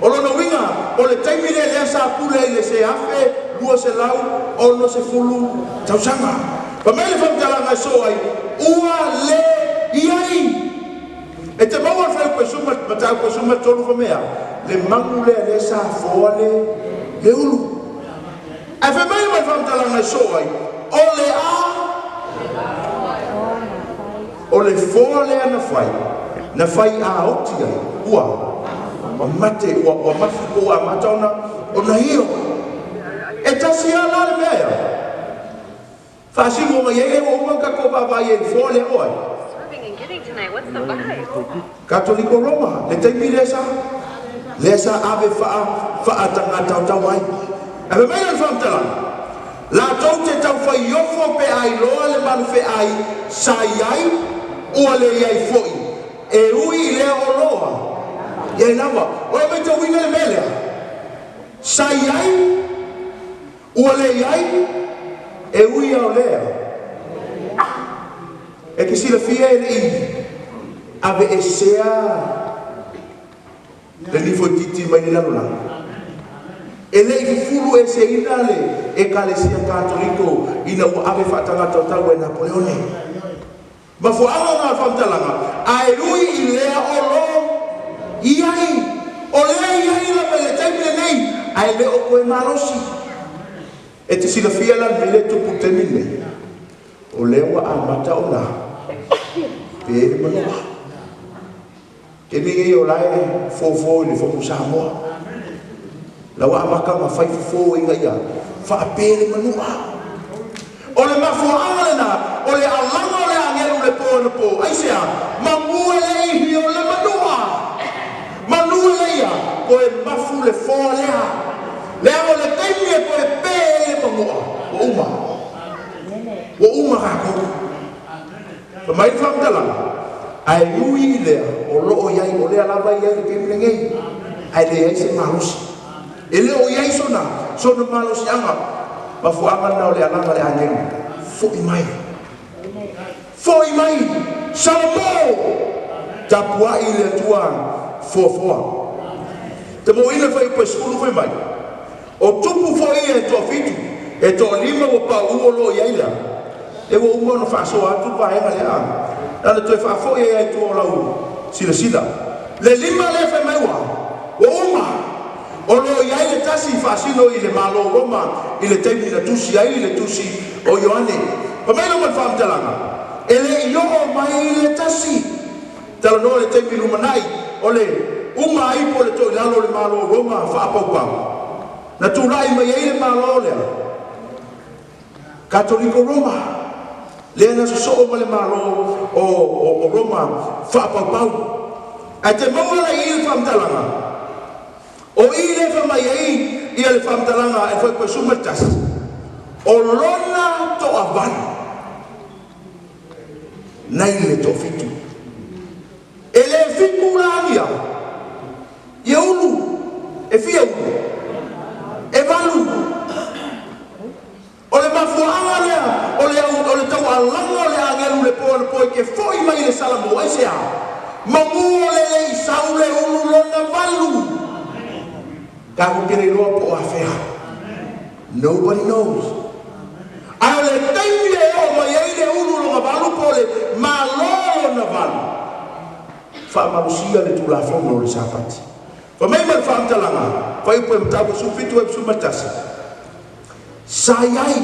O lona uiga, o le taimi lea lea sa pule ai le se 1260 tausaga. Fai mai le faamatalaga e soo ai, ua le i ai. E te maua le fuaiupu e suma, mataupu e 13 fai mai a? Le manu lea lea sa foa le ulu. Ae fai mai ma le faamatalaga e soo ai, o le a o le foa lea na fai, na fai a oti ai, ua mate, ua mafu po ua amata ona io. E tasi lava la le mea ea. Faasino mai ai le ua uma ona tatou vaavaai ai i le foa lea o ai. Katoliko Roma, le taimi lea sa lea sa ave faa faatagataotao ai. Ae fai mai le faamatalaga, latou te taufaiofo pe a iloa le manu feai sa i ai, ua le i ai foi, e ui i lea o loa i ai lava. O e matauina le mea lea, sa i ai, ua le i ai, e ui a o lea. E te silafia e le i aveesea le nifoititi mai le lalolagi. E le i fufulu eseina le Ekalesia Katoliko ina ua ave faatagataotau e Napoleone. Mafuaaga na o le faamatalaga, ae ui i lea o lo i ai. O lea e i ai lava i le taimi lenei, ae le o toe malosi. E te silafia la le mea lea e tupu i le taimi lenei, o lea ua amata ona pe le manua. Taimi nei o la e fofo i le Fono Samoa. La ua amata ona fai fofo ina ia faape le manua. O le mafuaaga lena o le alaga o le agelu le po na po. Aisea? Mamu e le ihi o le manua. Manu e le ia, toe mafu le foa lea. Leaga o le taimi e toe pe ai le manua, ua uma. Ua uma tatou. Fai mai le faamatalaga, ae ui i lea, o lo o i ai, o lea lava e i ai le taimi lenei, ae leai se malosi. E le o i ai sona, sona malosiaga. Mafuaaga lena o le alaga o le agelu, foi mai. Foi mai, Salomõ! Tapuai i le Atua, foafoa. Te mōina fuaiupu e 10 fai mai, o tupu foi ia e toafitu, e toalima ua pauu o loo i ai lea, e ua uma ona faasoa atu le vaega lea, na ona toe faafoi ai i tua o lau silasila. Le lima lea fai mai ua uma, o loo i ai le tasi faasino i le Malo o Roma i le taimi na tusi ai le tusi o Ioane. Fai mai lau ma le faamatalaga, e le i oo mai le tasi. Talanoa le taimi lumanai o le uma ai po o le toilalo o le Malo o Roma faapaupau. Na tulai mai ai le Malo lea, Katoliko Roma, lea na sosoo ma le Malo o Roma faapaupau. Ae te maua la i le faamatalaga, o i lea fai mai ai ia le faamatalaga e fuaiupu 11, o lona toavalu nai le toafitu. E le fitu la ia, ia ulu, e fia ulu, e valu. O le mafuaaga lea, o le taualaga o le agelu le po na po i ke foi mai le Salamo, ai se a? Mamu o le lei sau le ulu lona valu. Tatou te le iloa po o afea. Nobody knows. A o le taimi e oo mai ai le ulu lona valu po o le Malo lona valu, faamalosia le tulafono o le Sapati. Fa mai ma le faamatalaga, fuaiupu e mataupu 17 e 11. Sa i ai.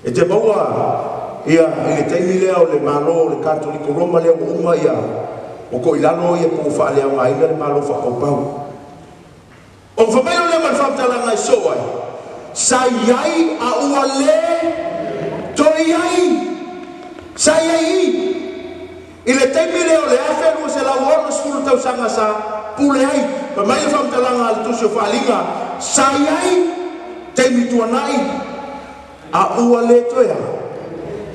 E te maua ia i le taimi lea o le Malo o le Katoliko Roma lea ua uma ia ua toilalo ia po ua faaleaogaina le Malo faapaupau. O fa mai lea ma le faamatalaga e soo ai, sa i ai a ua le toe i ai. Sa i ai i le taimi lea o le 1260 tausaga sa pule ai. Fa mai le faamatalaga a le tusi o Faaliga, sa i ai taimi tuanai a ua le toe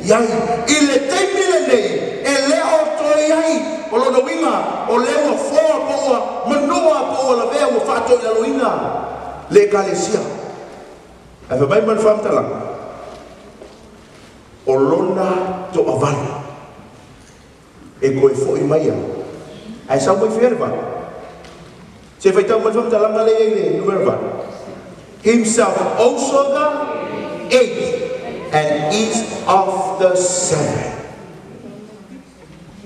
i ai. I le taimi lenei e le o toe i ai. O lona uiga o lea ua foa po ua manua po ua lavea ua faatoilaloina le ekalesia. Ae fai mai ma le faamatalaga, o lona toavalu e koe foi mai ai. Ae sau mai fea le valu? Se faitau mai le faamatalaga lea i le numera 8. Himself also the eighth and is of the seven.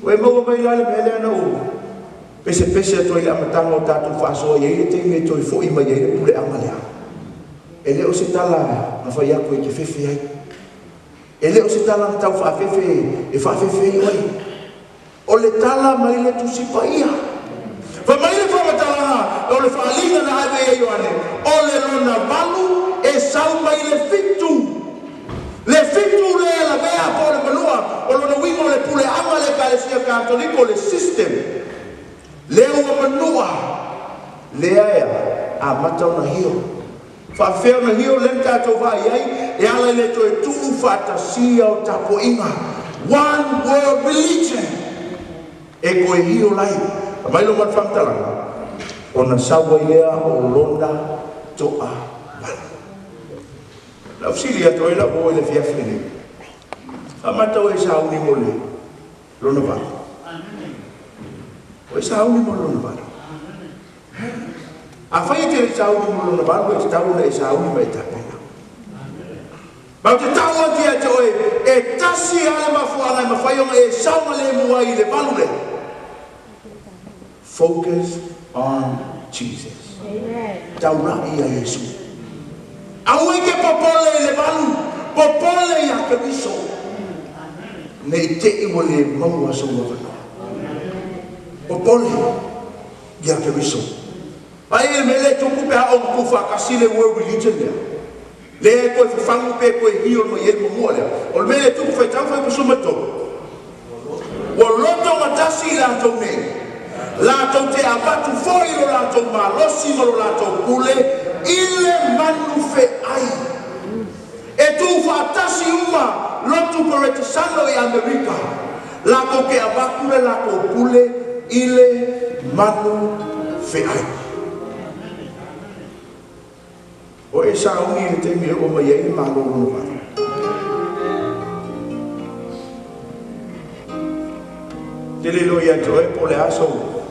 Ua e maua mai la le mea lea na ou pesepese atu ai le amataga o tatou faasoa i ai le taimi e toe foi mai ai le puleaga lea. E le o se tala na fai atu e te fefe ai. E le o se tala na tau faafefe e faafefe ai oe. O le tala mai le tusi paia. Fa mai le faamatalaga o le faaliga na ave ia Ioane, o le lona valu e sau mai le fitu. Le fitu le lavea po o le manua, o lona uiga o le puleaga le Ekalesia Katoliko, le system. Lea ua manua, lea ea amata ona hio. Faafefea ona hio lea na tatou vaai ai, e ala i le toe tuu faatasia o tapuaiga. One world religion. E koe hio lai. Mai lo ma le faamatalaga, ona sau ai lea o lona toa valu. Lau fesili atu ai lau o i le afiafi lenei. Faamata e sauni mo le lona valu. O e sauni mo le lona valu. A fai e te le sauni mo lona valu, e te tau ona e sauni ma e tapena. Ma o te tau atu ia te oe, e tasi lava le mafuaaga e mafai ona e saogalemu ai i le valu lea. Focus on Jesus. Taulai ia Iesu. Aua i ke popole i le valu, popole ia Keriso. Nei te i ua le maua sou avanoa. Popole ia Keriso. Ai e le mea le tupu pe a o tu faatasi le world religion lea. Lea e koe fafagu pe koe hio mai ai le mamua lea. O le mea le tupu faitau fuaiupu 13. Ua loto gatasi i latou nei. Latou te avatu foi lo latou malosi ma lo latou pule i le manu feai. E tuu faatasi uma lotu Poretesano i Amerika. Latou te avatu le latou pule i le manu feai. O e sauni i le taimi e oo mai ai le Malo lona valu. Te le iloa ia te oe po o le a sou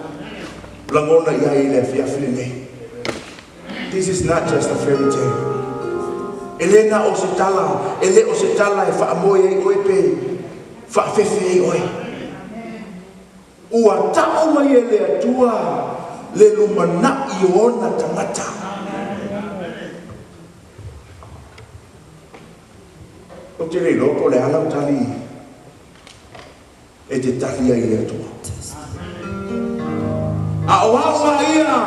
lagona i ai i le afiafi lenei. This is not just a fairy tale. E le na o se tala, e le o se tala e faamoe ai oe pe faafefe ai oe. Ua ta'u mai e le Atua le lumana'i o ona tagata. Ou te le iloa po o le a lau tali e te tali ai i le Atua. A o au a ia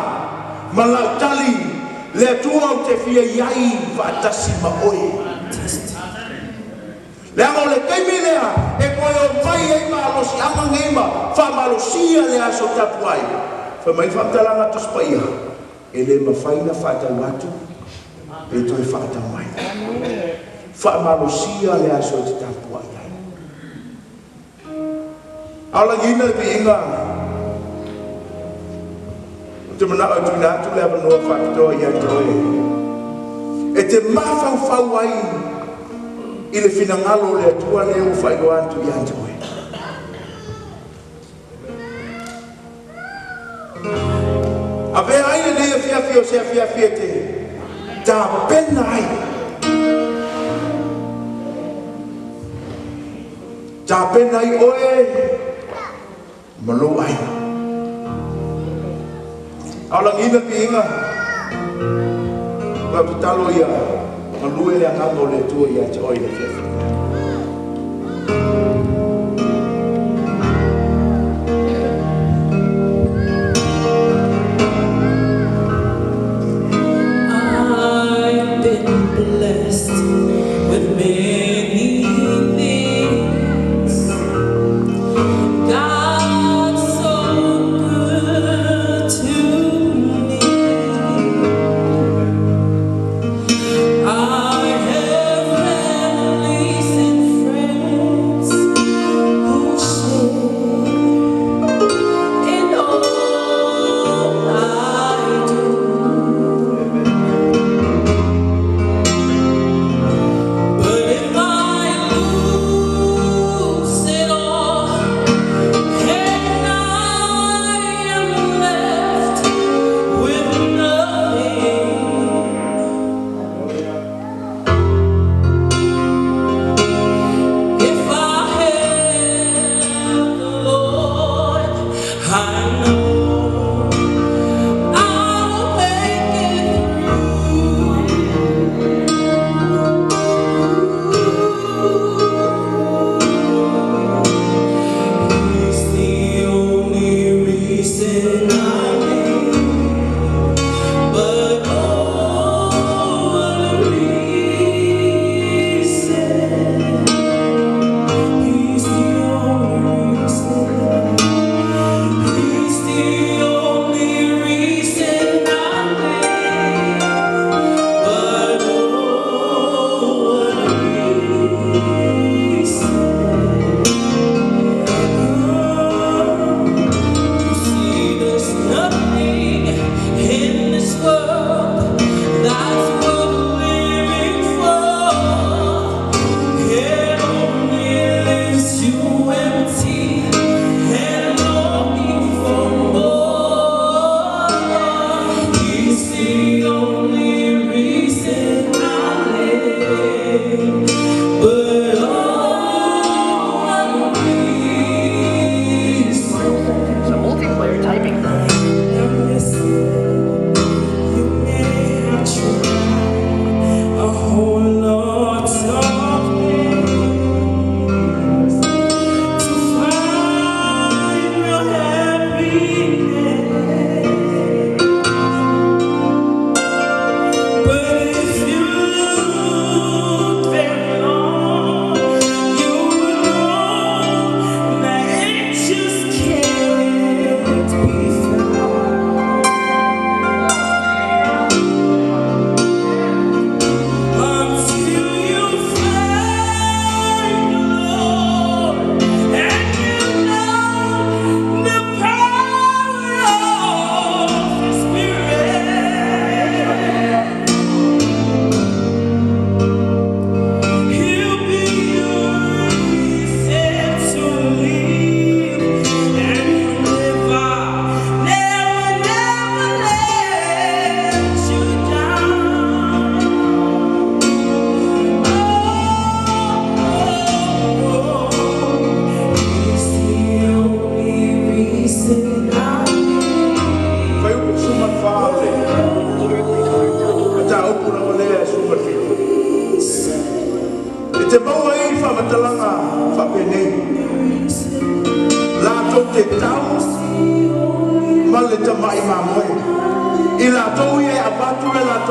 ma lau tali, le Atua ou te fia i ai faatasi ma oe. Leaga o le taimi lea e toe omai ai malosiaga nei ma faamalosia le aso tapu ai. Fai mai le faamatalaga a Tusi Paia, e le mafai ona faatau atu pe toe faatau mai. Faamalosia le aso e te tapuai ai. A o lagiina le viiga, ou te manao e tuuina atu le avanoa faapitoa ia te oe e te mafaufau ai i le finagalo o le Atua lea ua faailoa atu ia te oe. Avea ai lenei afiafi o se afiafi e te tapena ai. Tapena ai oe ma lou aiga. A o lagiina le viiga, lau tatalo ia galue le agaga o le Atua ia te oe i le afiafi. I've been blessed with many things. God's so good to me. I have families.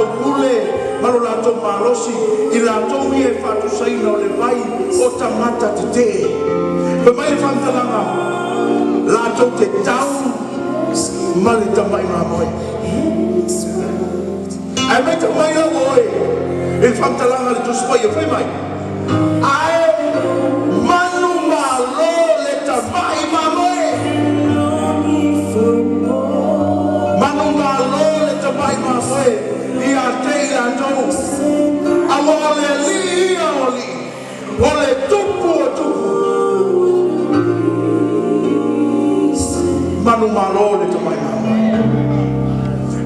latou pule ma lo latou malosi i latou ia e faatusaina o le vai o tagata tetē. Fai mai le faamatalaga, latou te tau ma le tamai mamoe. Ae maitau mai lau oe i le faamatalaga a le Tusi Paia, fai mai, ae manumalo le tamai mamoe. Manumalo le tamai mamoe ia te i latou, auā o le alii ia o alii, o le tupu o tupu. Manumalo le tamai mamoe.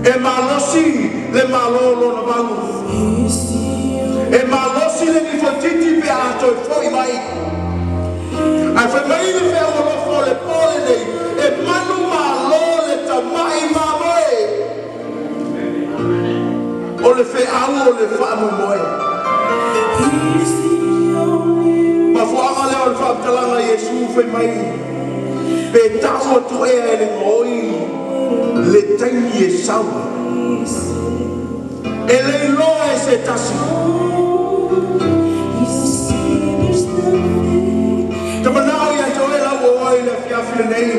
E malosi le malo o lona valu. E malosi le nifoititi pe a toe fo'i mai. Ae fai mai le feau alofa o le po lenei, e manumalo le tamai mamoe. O le feau o le faamoemoe. Mafuaaga lea o le faamatalaga a Iesu fai mai, pe ta'u atu ea e le gaoi le taimi e sau ai, e le iloa e se tasi. Te manao ia te oe lau oe i le afiafi lenei,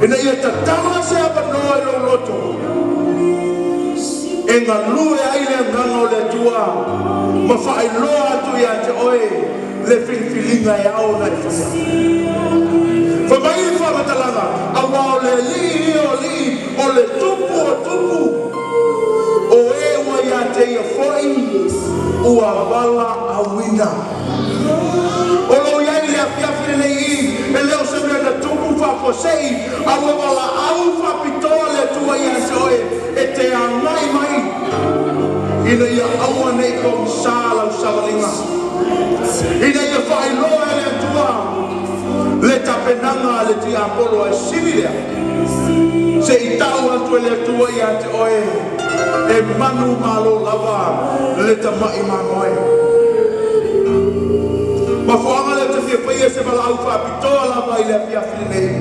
ina ia tatala se avanoa i lou loto e galue ai le agaga o le Atua ma faailoa atu ia te oe le filifiliga e ao ona e faia. Fai mai le faamatalaga, auā o le alii ia o alii, o le tupu o tupu, o e ua ia te ia foi ua valaauina. O lou i ai i le afiafi lenei i, e le o se mea na tupu faafuasei, a ua valaau faapitoa le Atua ia te oe e te agai mai ina ia aua nei pogisa lau savaliga, ina ia faailoa e le Atua le tapenaga a le tiapolo. Ae sili lea, se i ta'u atu e le Atua ia te oe, e manumalo lava le tama'i mamoe. Mafuaaga lea te fia faia se valaau faapitoa lava i le afiafi lenei.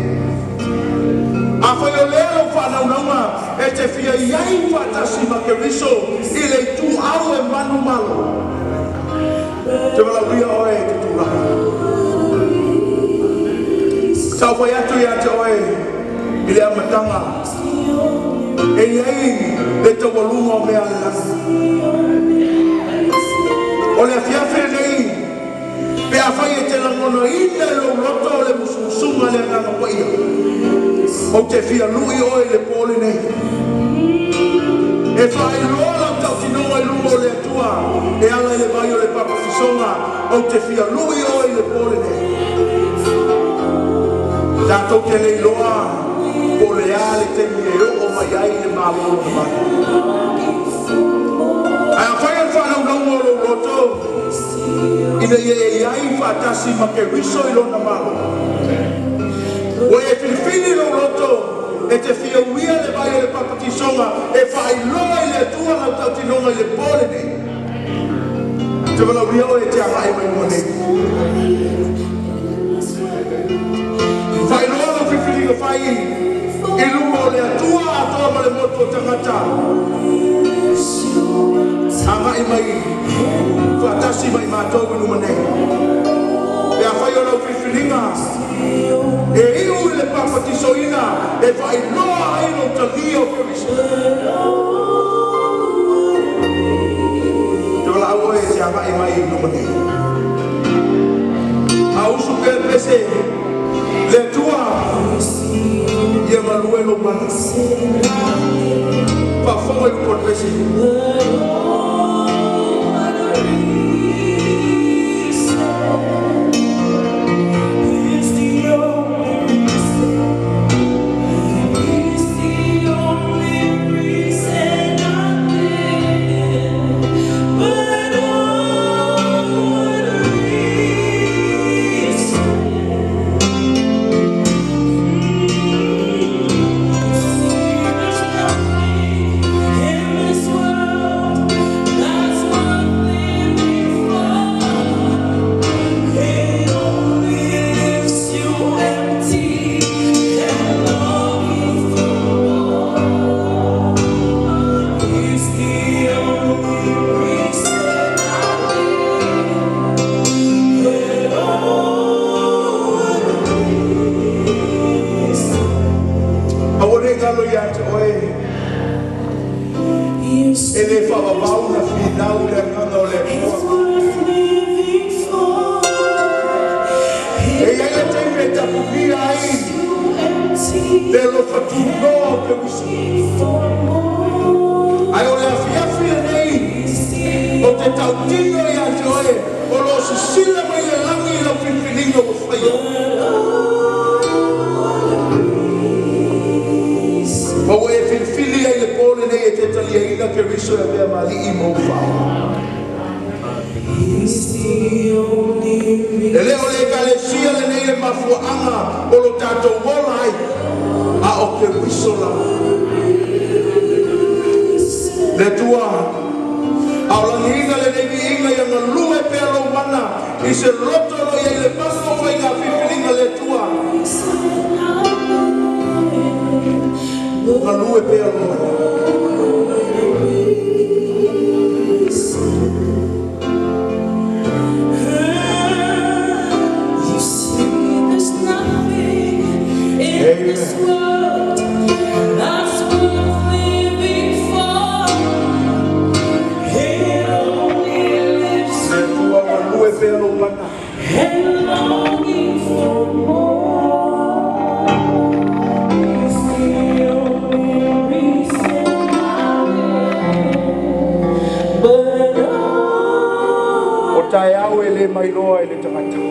Afai o lea lau faanaunauga e te fia i ai faatasi ma Keriso i le ituau e manumalo, te valaaulia oe e te tulaga. Sa ou fai atu ia te oe i le amataga, e i ai le taualuga o mea a le lagi. O le afiafi lenei, pe afai e te lagonaina i lou loto le musumusuga a le Agaga Paia, ou te fia lu'i oe i le po lenei e faailoa lau tautinoga i luma o le Atua e ala i le vai o le papatisoga. Ou te fia lu'i oe i le po lenei. Tatou te le iloa po o le a le taimi e oo mai ai le malo lona mai. Ae afai o le faanaunauga o lou loto ina ia e i ai faatasi ma Keriso i lona malo, ua e filifili lou loto e te fia uia le vai o le papatisoga e faailoa i le Atua lau tautinoga i le po lenei, te valaaulia oe e te agai mai luma nei. Faailoa lau filifiliga fai i luma o le Atua atoa ma le motu o tagata. Agai mai faatasi mai matou i luma nei. Pe afai o lau filifiliga e iu i le papatisoina e faailoa ai lou talia o Keriso, te valaau oe e te agai mai i luma nei. A usu pea le pese, le Atua ia galue lou mana. Faafofoga i upu o le pese. finau i le Agaga o le It's Atua. worth living for. E i ai le taimi e tapunia ai It's too empty le alofa tunoa o Keriso. for more. Ae o le afiafi lenei, It's the ou te tautino ia te oe, o lo o sisila mai le lagi i lau filifiliga ua faia. grace. Ma ua e filifili ai le po lenei e te taliaina Keriso e avea ma alii ma ou faaola. He's the only E le o le ekalesia lenei le mafuaaga o lo tatou ola ai, a o Keriso lava. reason. Le Atua, a o lagiina lenei viiga ia galue pea lou mana i se loto o lo o i ai le malu o faiga filifiliga le Atua. Galue pea lou mana. You see, there's nothing in this Amen. world that's worth living for. It only lives Le Atua, galue pea lou mana. and longing for more. It's the only reason I live. But oh, O taeao e le mailoa e le tagata,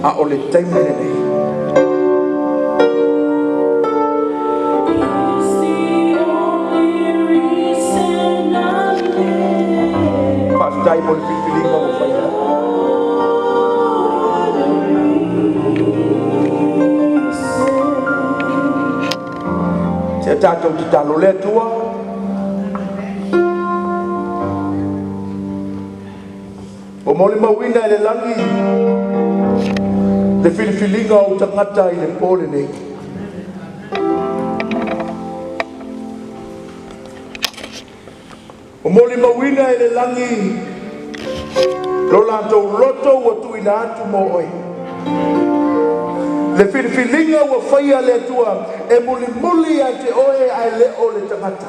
a o le taimi lenei. It's the only reason I live. Faafetai mo le filifiliga ua faia. Oh, what a reason. Se tatou tatalo le Atua. Ua molimauina e le lagi le filifiliga o tagata i le po lenei. Ua molimauina e le lagi lo latou loto ua tuuina atu mo oe. Le filifiliga ua faia le Atua e mulimuli ia te oe ae le o le tagata.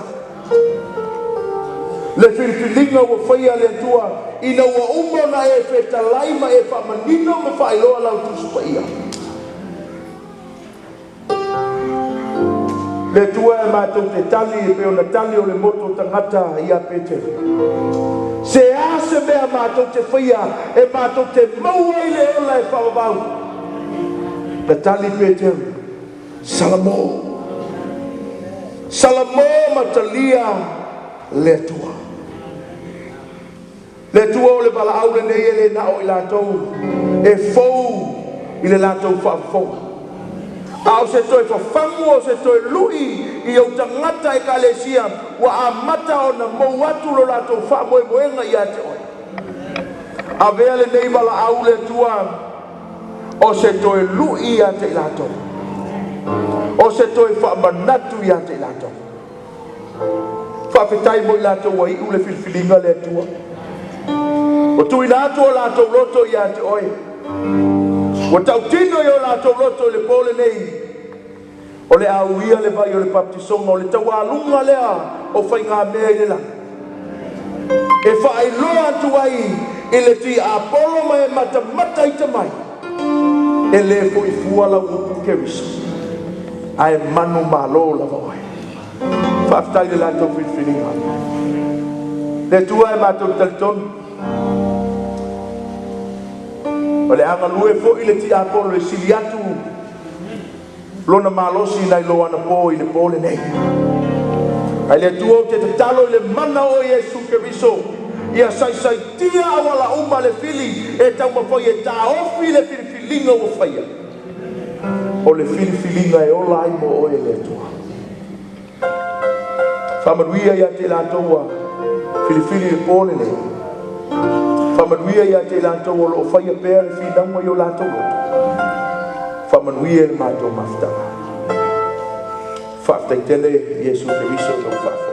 Le filifiliga ua faia le Atua ina ua uma ona e fetalai ma e faamanino ma faailoa lau Tusi Paia. Le Atua e matou te tali e pei ona tali o le motu o tagata ia Petero. Se a se mea matou te faia e matou te maua i le ola e faavavau. Na tali Petero, Salamo. Salamo ma talia le Atua. Le Atua o le valaau lenei e le na o i latou e fou i le latou faafofoga. A o se toe fafagu o se toe lui i ou tagata ekalesia ua amata ona mou atu lo latou faamoemoega ia te oe. Avea lenei valaau le Atua o se toe lui ia te i latou. O se toe faamanatu ia te i latou. Faafetai mo i latou ua iu le filifiliga le Atua. Ua tuuina atu o latou loto ia te oe. Ua tautino i o latou loto i le po lenei. O le a uia le vai o le baptisoga o le taualuga lea o faigamea i le lagi. E faailoa atu ai i le tiapolo ma e matamata ita mai. E le fo'i fua lau upu Keriso. Ae manu malo lava oe. Faafetai le latou filifiliga. Le Atua e matou talitonu. O le a galue foi le tiapolo e sili atu lona malosi nai lo anapo i le po lenei. Ae le Atua ou te tatalo i le mana o Iesu Keriso. Ia saisaitia auala uma le fili e taumafai e taofi le filifiliga ua faia. O le filifiliga e ola ai mo oe le Atua. Faamanuia ia te latou ua filifili le po lenei. Faamanuia ia te latou o lo o faia pea le finauga i o latou loto. Faamanuia i le matou mafutaga. Faafetai tele Iesu Keriso i lou faafofoga.